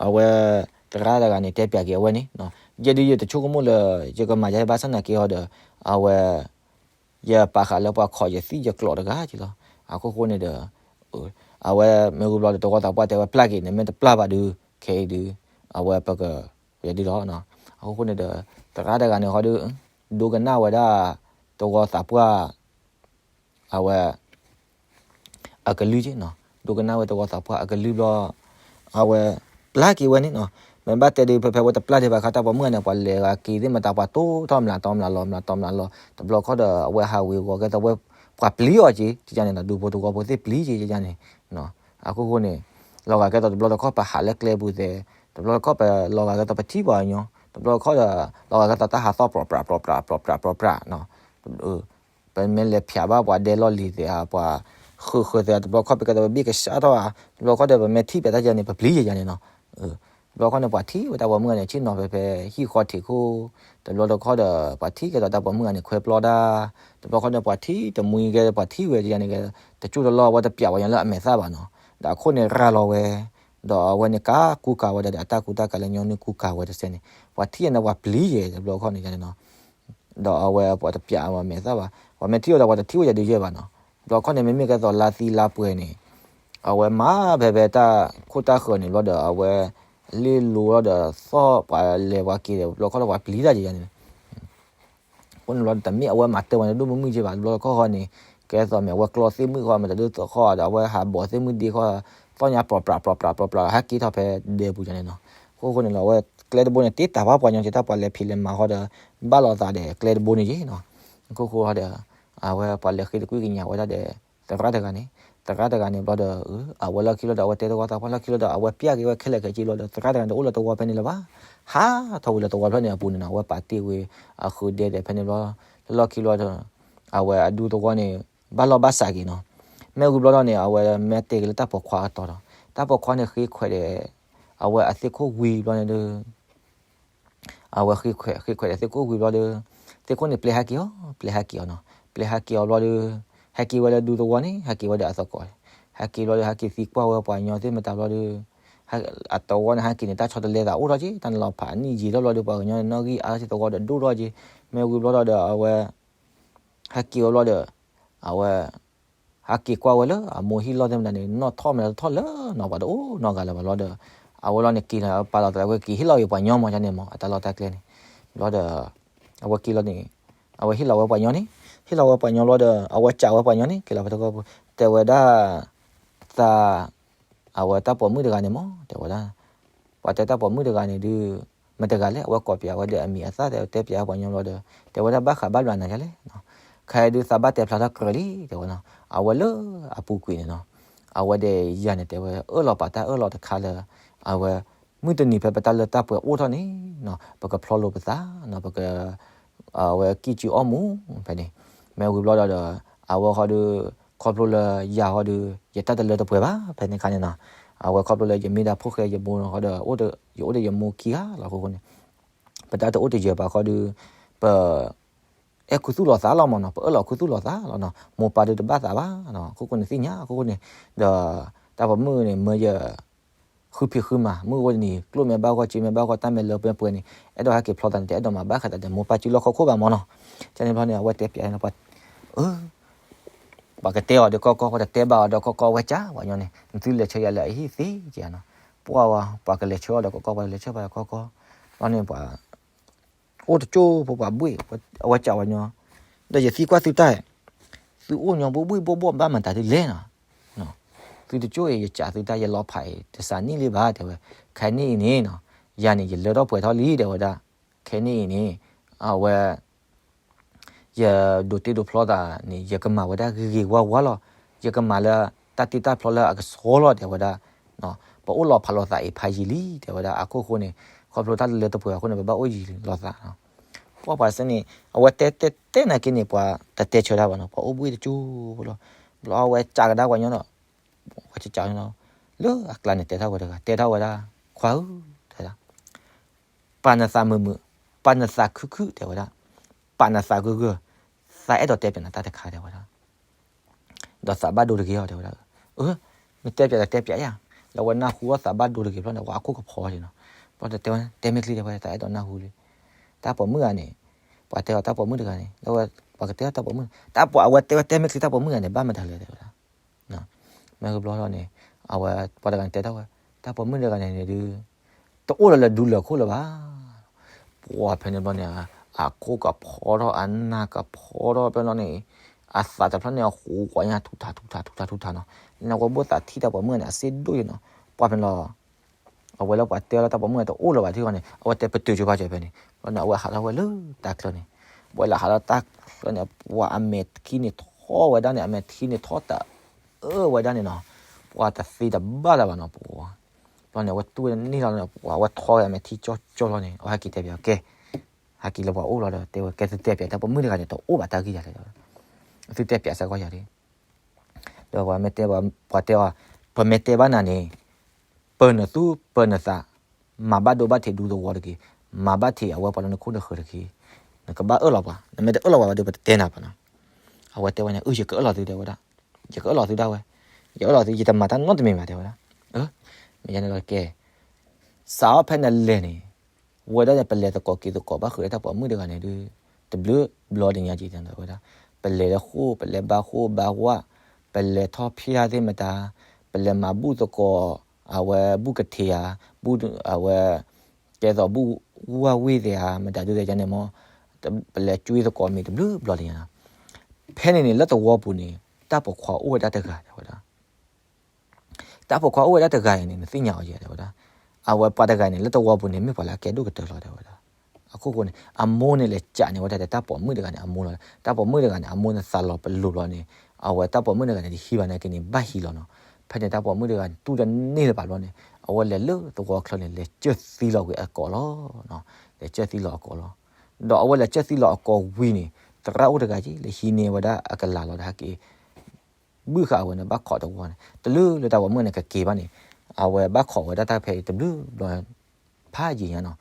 အဝဲသရၣ်တဂၤန့ၣ် တဲပျးက့ၤအဝဲန့ၣ်, ယဲဒုးယတဆိကမိၣ်လၢ ယကမၤယၤဘၣ်ဆၣ်သနာ်က့ဟီဒီး အဝဲ ယပာ်ဃာ်လၢပှၤခိးယသံၣ်ယကျိးတဂၤက့လီၤ. အခိၣ်ဃိန့ၣ်ဒီး အဝဲမ့ၢ်ဝံၤဘျီဒီး သဝီသးပှၢ်တဲဝဲပျၢ်က့ၤ နမ့ၢ်တပျၢ်ဘၣ်ဒီး ခဲအံၤဒုး အဝဲပက ယဒုးလီၤ. အခိၣ်ဃိန့ၣ်ဒီး သရၣ်တဂၤန့ၣ်ဟီဒီး ဒိကနၣ်ဝဲဒၣ် သဝီသးပှၢ် အဝဲ အကလုၢ်က့နီၤ, ဒိကနၣ်ဝဲသဝီသးပှၢ်အကလုၢ်ဘျီ, အဝဲပျၢ်က့ၤဝဲန့ၣ်နီၤ, မ့ၢ်ဘၣ်တဲဒုး ဖဲဖဲဝဲတပျၢ်ဒံးဘၣ်ခါ တၢ်ပိာ်မုၣ်ဂၤန့ၣ် ပှၤလဲၤဂၤက့ၤသ့ၣ်မတၤ ပှၤတိၢ်ထီၣ်မျးတီမျးလီၤ မျးတီမျးလီၤ, တဘျီခီဒီး အဝဲဟးဝ့ၤဝီၤကဲသိးဝဲ ပှၤပျံၤအီၤက့ၤ ကန့ၣ်နီၤ, ဒူဖိသဝီဖိသ့ၣ်ပျံၤက့ၤကန့ၣ်, အခိၣ်ဃိန့ၣ် လီၤဂာ်ကဲသိးတဘျီတခီၣ် ပဟးလၢကျဲပူၤသဲး, တဘျီတခီၣ်ပလီၤဂာ်ကဲသိးပထံၣ်ပှၤကညီ, တဘျီတခီၣ်ဒီး လီၤဂာ်ကဲသိးတၢ်ဟးသီၣ် ပြီပြး ပြီပြး ပြီပြး ပြီပြးနီၤ ပမ့ၢ်လဲၤဖျးဘၣ်ပှၤဒဲလီၢ်လံၤသ့ၣ်ဧါ ပှၤဃုာ်ဃုာ်သ့ၣ်ဧါ, တဘျီခီၣ်ပကဲသိးပဘ့ၣ်ကစၢ်ထီၣ်ဧါ, တဘျီခီၣ်ဒီးပမ့ၢ်ထံၣ်ပတၢ်ယၤန့ၣ် ပပျံၤယၤန့ၣ်နီၤ, တဘျီခီၣ်န့ၣ် ပှၤထံၣ်ဝဲတၢ်ပိာ်မုၣ်ဂၤန့ၣ် ဆ့ၣ်နီၤဖဲဖဲဟံၣ်ဃီထံးခိၣ်, တဘျီတခီၣ်ဒီး ပှၤထံၣ်ကဲသိးတၢ်ပိာ်မုၣ်ဂၤန့ၣ် ခွဲပျီတၢ်, တဘျီခီၣ်န့ၣ် ပှၤထံၣ်တမှံကဲ ပှၤထံၣ်ဝဲယၤန့ၣ် တကၠိၢ်တလီၢ် အဝဲတပျးပှၤညီလၢအမဲာ်သၣ်ဘၣ်နီၤ, ဒီးအခိၣ်န့ၣ်ရၤလီၤဝဲ, ဒီးအဝဲန့ၣ် ကကူကၤဝဲဒၣ်ဒီး အတၢ်ကူတၢ်ကၤလၢညီနုၢ်ကူကၤဝဲတစဲးန့ၣ်, ပှၤထံၣ်ယၤန့ၣ် ပှၤပျံၤယဲ တဘျီခီၣ်န့ၣ်ယၤန့ၣ်နီၤ ဒီးအဝဲပှၤတပျးအမဲာ်သၣ်ဘၣ်, ပှၤမ့ၢ်ထံၣ်ဝဲဒီး ပှၤတထံၣ်ဝဲယၤဒုးယဲၢ်ဘၣ်နီၤ, တဘျီခီၣ်န့ၣ် မ့မ့ၢ်ကဲသိးလါသံလါပှဲၤန့ၣ်, အဝဲမၤဖဲဖဲတၢ်ခိၣ်တၢ်ဃၢၤန့ၣ်ဘျီဒီး အဝဲလ့ၣ်လိၤလီၤဒီး သီၣ်ပှၤလဲၤပှၤက့ၤဒီး တဘျီခီၣ်ဒီး ပှၤပျံၤတၢ်ယဲယၤန့ၣ် အဃိန့ၣ်ဘျီ တမ့ၢ်အဝဲမၤတၢ်ဝဲန့ၣ် ဒိၣ်မုၢ်မုၢ်က့ဘၣ်, တဘျီတခီၣ်ဃီန့ၣ် ကဲသိးမ့ၢ်အဝဲကျီသ့ၣ်မုၣ်ဃီ မ့ၢ်တဒုးသီၣ်ဃီဒီး အဝဲဟးဘီးသ့ၣ်မုၣ်ဒ့ဃီ, သီၣ်ညါပြီပြး ပြီပြး ပြီပြး ဟဲက့ၤထီၣ်ဖဲဒဲပူၤယၤန့ၣ်နီၤ, အခိၣ်ဃိန့ၣ်လီၤ အဝဲကျဲတဘိန့ၣ် တ့တၢ်ဘၣ်ပှၤညီက့ တၢ်ပှၤလဲၤဖံးလဲၤမၤဃီဒီး ဘၣ်လိာ်သးဒီးကျဲတဘိန့ၣ်ယဲနီၤ, အခိၣ်ဃိဒီး အဝဲပှၤလဲၤဃ့တကွံၢ်ကညးဝဲဒၣ်ဒီး သရၣ်တဂၤန့ၣ်, သရၣ်တဂၤန့ၣ်ဘျီဒီး အဝဲလီၢ်ခံလီၤဒီး အဝဲတဲသဝီသးပှၢ်လီၢ်ခံလီၤဒီး အဝဲပျၢ်က့ၤဝဲခဲလၢာ်ခဲဆ့လီၤဒီး သရၣ်တဂၤန့ၣ် တအိၣ်လၢသဝီဖဲန့ၣ်လၢၤဘၣ်, ဟးထီၣ်ဝံၤလၢသဝီဖျၢၣ်န့ၣ်အပူၤန့ၣ်နီၤ, အဝဲပာ်တ့ၢ်ဝံၤ အဃုာ်ဒဲဒီးဖဲန့ၣ်ဘျီ, လၢလီၢ်ခံလီၤဒီး အဝဲအဒူသဝီန့ၣ် ဘၣ်လီၢ်ဘၣ်စးက့ၤနီၤ, မ့ၢ်ဝံၤဘျီဒီးန့ၣ် အဝဲမ့ၢ်တဲက့ၤလၢတၢ်ပိာ်ခွါအတီၤဒီး တၢ်ပိာ်ခွါန့ၣ်ဃ့ခွဲးဒီး အဝဲအသ့ၣ်ခိၣ်ဝံၤဘျီန့ၣ်ဒီး အဝဲဃ့ခွဲး ဃ့ခွဲးဒီးသ့ၣ်ခိၣ်ဝံၤဘျီဒီး သ့ၣ်ခိၣ်န့ၣ်ပျဲဟဲက့ၤအီၤ ပျဲဟဲက့ၤအီၤနီၤ, ပျဲဟဲက့ၤအီၤဘျီဒီး ဟဲက့ၤဝဲလၢဒူသဝီန့ၣ် ဟဲက့ၤဝဲဒီးအသကိး, ဟဲက့ၤဘျီဒီး ဟဲက့ၤသံကွၢ်ဝဲပှၤညီသ့ၣ်မတၤဘျီဒီး အသဝီန့ၣ် ဟဲက့ၤန့ၣ် တၢ်ဆီတလဲသးအိၣ်ထီၣ်က့ တၢ်န့ၣ်လီၤဖးနံၣ်ယံာ်ထီၣ်ဘျီဒီး ပှၤကညီန့ၣ် နီၣ်ဂံၢ်အါထီၣ်က့ သဝီဒီးဒိၣ်ထီၣ်က့, မ့ၢ်ဝံၤဘျီဒီး အဝဲ ဟဲက့ၤဝဲဘျီဒီး အဝဲ ဟဲက့ၤကွၢ်ဝဲလၢအမိၢ်ဟံၣ်လီၢ်သ့ၣ်မတၤန့ၣ် နီၢ်ထီၣ်မတၤတထီၣ်လၢနီၤ ပှၤတအိၣ်နီတဂၤလၢၤဘၣ်ဘျီဒီး အဝဲလီၤန့ၣ်က့ၤလီၤ ပာ်လီၤသးဝဲက့ၤဟ့ၣ်လီၤက့ၤပှၤညီမးန့ၣ်မး အတၢ်လီၢ်တၢ်ကျဲန့ၣ်, ဘျီဒီး အဝဲက့ၤလီၤန့ၣ် အဝဲဟ့ၣ်လီၤဝဲပှၤညီန့ၣ်, ဟ့ၣ်လီၤဝဲပှၤညီဘျီဒီး အဝဲစံးဝဲပှၤညီန့ၣ် က့ၤလီၤဖဲတကီၢ်ပူၤ တဲဝဲဒၣ် သး အဝဲတၢ်ပိာ်မုၣ်တဂၤန့ၣ်မး တဲဝဲဒၣ် ပှၤတဲတၢ်ပိာ်မုၣ်တဂၤန့ၣ်ဒုး မတၤတဂၤလဲၣ် အဝဲကိးပျးဝဲဒီးအမံၤအသၣ် တဲပျးပှၤညီဘျီဒီး တဲဝဲဒၣ်ဘၣ်ဃးဘၣ်ဘျးနၤယလဲၣ်, ခဲအံၤဒုးသးဘၣ်တဲဖျါထီၣ်ကြၢးလံ တဲဝဲနီၤ, အဝဲလၢအပူၤကွံာ်န့ၣ်နီၤ, အဝဲဒီးယၤန့ၣ် တဲဝဲအၢၣ်လီၤပာ်တၢ်အၢၣ်လီၤတခါလၢ အဝဲ မုၢ်တနံၤဖဲပတၢ်လၢတၢ်ပှဲၤအိၣ်ထီၣ်န့ၣ်နီၤ ပကဖျီလိာ်ပသးနီၤ ပက အဝဲကံၢ်စုအီၣ်မူၤ ဖဲန့ၣ်, မ့ၢ်ဝံၤဘျီဒီး အဝဲဃီဒီး ခိး ခီဖျိလၢယၤဟီဒီး ယတၢ်တလၢတပှဲၤဘၣ် ဖဲန့ၣ်ခါန့ၣ်နီၤ. အဝဲခီဖျိလၢယမ့ၢ်ဒၣ်ဖိၣ်ဃဲယမိၢ်ဟီဒီး ယအိၣ်ဒီးယမိၢ်ခံဂၤလီၤအဃိန့ၣ် ပတၢ်တအိၣ်တယၢၤဘၣ်ဃီဒီး ပ အဲၣ်ခူသူၣ်လီၤသးလီၤမ့ၢ်နီၤ, ပအၢၣ်လီၤခူသူၣ်လီၤသးလီၤနီၤ, မိၢ်ပၢ်ဒီးတဘၣ်သးဘၣ်နီၤ, အခိၣ်ဃိန့ၣ်သ့ၣ်ညါအခိၣ်ဃိန့ၣ်, ဒီးတၢ်ပိာ်မုၣ်န့ၣ် မၢယ ဃုဖံးဃုမၤ, မုၢ်အိၣ်န့ၣ် ကျိၣ်မဲဘၣ်ဂီၢ် စ့မဲဘၣ်ဂီၢ် တၢ်မဲလၢပှဲၤပှဲၤန့ၣ် အဲၣ်ဒိးဟဲက့ၤဖျီသးန့ၣ် တအဲၣ်ဒိးမၤဘၣ်ဃးသးဒီး မိၢ်ပၢ်စုလီၢ်ခီၣ်ခိၣ်ဘၣ်မ့ၢ်နီၤ, ကန့ၣ်ဘျီန့ၣ် အဝဲတဲပၠးန့ၣ် ပှၤ ပှၤကတဲအီၤဒီးကီကီ, ပှၤတတဲဘၣ်အီၤဒီးကီကီ, ဝဲကးပှၤညီန့ၣ် နသုလဲၤဆၢယၤလၢအဟံၣ်သ့ကနီၤ, ပှၤဝဲ ပှၤကလဲၤဆၢအီၤဒီးကီကီ, ပှၤလဲၤဆၢဘၣ်ဒီးကီကီ, ဘျီန့ၣ်ပှၤ အိၣ်တကၠိဖိပှၤဘှ့ၣ်, အဝဲကးပှၤညီ, ဒီးယသံကွၢ်သုတၢ်, သုအိၣ်ညီဘိဘှံၣ်ဘိဘိၣ်ဘၣ်မတၤဒ်လဲၣ်နီၤ, သုတကၠိအံၤ ယကးသုတၢ် ယလီၤဖးအံၤ တစးနံၣ်လံဘၣ် တဲဝဲ, ခဲနံၣ်အံၤန့ၣ်နီၤ, ယၤန့ၣ် ယလၢထီၣ်ပှဲၤထီၣ်လံ တဲဝဲဒၣ်, ခဲနံၣ်အံၤန့ၣ် အဝဲ ယဒိးတ့ဒိးဖျီသးန့ၣ် ယကမၤဝဲဒၣ်ဂ့ၤဂ့ၤဝါဝါလီၤ, ယကမၤလၢတၢ်တ့တၢ်ဖျီလၢအကဆှီလီၤ တဲဝဲဒၣ်, ပအိၣ်လီၤဖးလိာ်သးအံၤဖးယံာ်လံ တဲဝဲဒၣ်, အခိၣ်ဃိန့ၣ် ခီဖျိတၢ်လၢတပှဲၤအဃိန့ၣ် ပဘၣ်အိၣ်ယံာ်လိာ်သးနီၤ, ပှၤပှၤစ့ၢ်န့ၣ် အဝဲတဲတဲတဲနာ်က့န့ၣ် ပှၤတတဲဆၢတၢ်ဘၣ်နီၤ, ပှၤအိၣ်ဘှံၣ်တကၠိဖိလီၤ, ဘျီအဝဲကးကဒါပှၤညီဒီး ပှၤကးကဒါ, လၢအကျါန့ၣ် တဲထီၣ်ဝဲတဂၤ တဲထီၣ်ဝဲဒၣ်, ခွါဧၢ, တဲဒၣ် ပာ်နသးမုာ်မုာ်, ပာ်နသးခုခု တဲဝဲဒၣ်, ပာ်နသးဂၢၢ်ဂၢၢ်, သးအဲၣ်ဒိးတဲပၠးနၤတၢ်တခါ တဲဝဲဒၣ်, ဒီးသးဘၣ်ဒိတဂ့ၤအီၤ တဲဝဲဒၣ်, အၢ, နတဲပၠးဒီးတဲပၠးယၤ, လၢအဝဲနၢ်ဟူအီၤသးဘၣ်ဒိတဂ့ၤဘျီန့ၣ် ပှၤအခိၣ်ကဖီလံနီၤ, ဘျီဒီးတဲဝဲ တဲမ့ၢ်ချံ တဲဝဲ သးအဲၣ်ဒိးနၢ်ဟူလံ, တၢ်ပိာ်မုၣ်ဂၤန့ၣ်, ပှၤတဲအီၤတၢ်ပိာ်မုၣ်တဂၤန့ၣ် လၢဝဲ, ပှၤကတဲအီၤတၢ်ပိာ်မုၣ်, တၢ်ပိာ်အဝဲတဲဝဲတဲမ့ၢ်ချံ တၢ်ပိာ်မုၣ်ဂၤန့ၣ် ဘၣ်မတၤလဲၣ် တဲဝဲဒၣ် မ့ၢ်ဂ့ၤဘျီလီၤန့ၣ်, အဝဲပှၤတဂၤန့ၣ်တဲထီၣ်ဝဲ, တၢ်ပိာ်မုၣ်တဂၤန့ၣ်န့ၣ်ဒုး, တအိၣ်လၢၤလၢၤဒူလၢၤခိၣ်လၢၤဘၣ်, ပှၤဖဲန့ၣ်ဘျီန့ၣ်, အခိၣ်ကဖီထီၣ် အနၢ်ကဖီထီၣ် ဖဲလီၤန့ၣ်, အသးတဖျၢၣ်န့ၣ် အဟူးကွၢ်ညါထူးထးထူးထးထူးထးထူးထးနီၤ, နဝဲဘိသးထံၣ်တၢ်ပိာ်မုၣ်ဂၤန့ၣ် အစ့ဒိၣ်ယနီၤ, ပှၤဖဲန့ၣ်လီၤ အဝဲလၢပှၤတဲလၢတၢ်ပိာ်မုၣ်ဂၤတအိၣ်လၢၤဘၣ်ထံဃီန့ၣ် အဝဲတဲပတုာ်ကၠိဖးစၢၤဖဲန့ၣ်, ဘျီန့ၣ် အဝဲဟးထီၣ်ဝဲလၢတၢ်ချၢန့ၣ်, ဝဲလၢဟးလၢတၢ်ချၢန့ၣ် ပှၤအမဲာ်ထံန့ၣ်ထီၣ်ဝဲဒၣ်န့ၣ် အမဲာ်ထံန့ၣ်ထီၣ်တအၢဝဲဒၣ်န့ၣ်နီၤ, ပှၤတသ့တဘၣ်လၢၤဘၣ်နီၤ, ပှၤ ဘျီန့ၣ် အဝဲတူၢ်ဝဲန့ၣ်လီၤန့ၣ် ပှၤအဝဲထီၣ်ဝဲအမဲာ်ထံကၠီကၠီလီၤန့ၣ် အဝဲဟဲက့ၤတဲပၠး ကဲ, ဟဲက့ၤလၢပှၤအိၣ်လီၤဒီး တဲဝဲ ကဲသုတဲပၠး တၢ်ပိာ်မုၣ်တဂၤန့ၣ် တအိၣ်ဘၣ်တၢ်ဂ့ၢ်ယၤလဲၣ်, သုတဲပၠးစ့ၢ်ကီးယၤဒၣ် ဒီးပှၤမ့ၢ်တဲ, ပှၤတဲအီၤ, ပမ့ၢ်တဲဘၣ်နၤန့ၣ်, ပၢၤနသူၣ်ပၢၤနသး, မၤဘၣ်ဒိဘၣ်ထံးဒူသဝီတက့ၢ်, မၤဘၣ်ထံးအဝဲပှၤလၢနခိၣ်နဃၢၤတက့ၢ်, နကဘၣ်အၢၣ်လီၤပှၤ, နမ့ၢ်တအၢၣ်လီၤပှၤဘၣ်ဒီး ပတတဲနၤဘၣ်နီၤ, အဝဲတဲဝဲန့ၣ် အၢ ယကအၢၣ်လီၤသု တဲဝဲဒၣ်, ယကအၢၣ်လီၤသုဒၣ်ဝဲ, ယအၢၣ်လီၤသု ယတမၤတၢ်နီတမံၤဘၣ် တဲဝဲဒၣ်, မ့ၢ်ယန့ၣ်လီၤကဲ, စးအီၣ်ဖဲနလဲၤန့ၣ် ဝဲဒၣ်န့ၣ် ပလဲၤသကိးက့ၤသကိးဘၣ်ဃုာ်လၢတၢ်ပိာ်မုၣ်တဂၤန့ၣ်ဒုး, တဘျုးဘျီတညါက့ၤဝဲဒၣ်, ပလဲၤလၢဃိၣ် ပလဲၤဘါဃိၣ်ဘါဝၣ်, ပလဲၤထီၣ်ဖၠါသ့ၣ်မတၤ, ပလဲၤမၤဘူၣ်သကိး, အဝဲဘူၣ်ကထံးဧါ, ဘူၣ်အဝဲ, ကဲသိးဘူၣ်ဝၣ်ဝ့ၢ်သ့ၣ်ဧါ မတၤဒုးသ့ၣ်ကန့ၣ်မ့ၢ်, ပလဲၤကွ့သကိးမ့ၢ်တဘျုးဘျီတညါ, ဖဲန့ၣ်န့ၣ် လၢသဝီပူၤန့ၣ် တၢ်ပိာ်ခွါအိၣ်ဝဲဒၣ်တဂၤ တဲဝဲဒၣ် တၢ်ပိာ်ခွါအိၣ်ဝဲဒၣ်တဂၤအံၤန့ၣ် နသ့ၣ်ညါအီၤယဲ တဲဝဲဒၣ်, အဝဲပှၤတဂၤန့ၣ် လၢသဝီပူၤန့ၣ် မ့ၢ်ပှၤလၢအကဲဒိၣ်ကတၢၢ်လီၤ တဲဝဲဒၣ်, အခိၣ်ဃိန့ၣ် အမိၢ်န့ၣ်လဲၤကးန့ၢ်ဝဲဒၣ်ဒီးတၢ်ပိာ်မုၣ်တဂၤန့ၣ် အမိၢ်လီၤ, တၢ်ပိာ်မုၣ်တဂၤန့ၣ် အမိၢ်န့ၣ်သးလီၤပလိာ်ဘျီန့ၣ်, အဝဲတၢ်ပိာ်မုၣ်တဂၤန့ၣ် တဟံးဘၣ်နာ်က့န့ၣ် ဘၣ်ဟံးလီၤနီၤ, ဖဲန့ၣ်တၢ်ပိာ်မုၣ်တဂၤန့ၣ် တူၢ်တန့ၢ်လၢၤဘၣ်ဘျီန့ၣ် အဝဲလဲၤလၢသဝီချၢန့ၣ် လဲၤကၢၢ်သံလီၤကွံာ်အကိာ်လီၤ, လဲၤကၢၢ်သံလီၤအကိာ်လီၤ, ဒီးအဝဲလဲၤကၢၢ်သံလီၤအကိာ်ဝံၤန့ၣ် သရၣ်အိၣ်တဂၤက့ၤ လဲၤဟံးန့ၢ်ဝဲဒၣ်အကလၤလီၤဒီးဟဲက့ၤ ဘုၣ်ဃာ်အဝဲန့ၣ် ဘၣ်ခိးတဝီန့ၣ် တလၢလၢတၢ်ပိာ်မုၣ်န့ၣ် ကက့ၤဘၣ်န့ၣ်, အဝဲဘၣ်ခိးဝဲဒၣ်တၢ်ဖဲအံၤတဘျုးဘျီ ဖးယံာ်ညါနီၤ,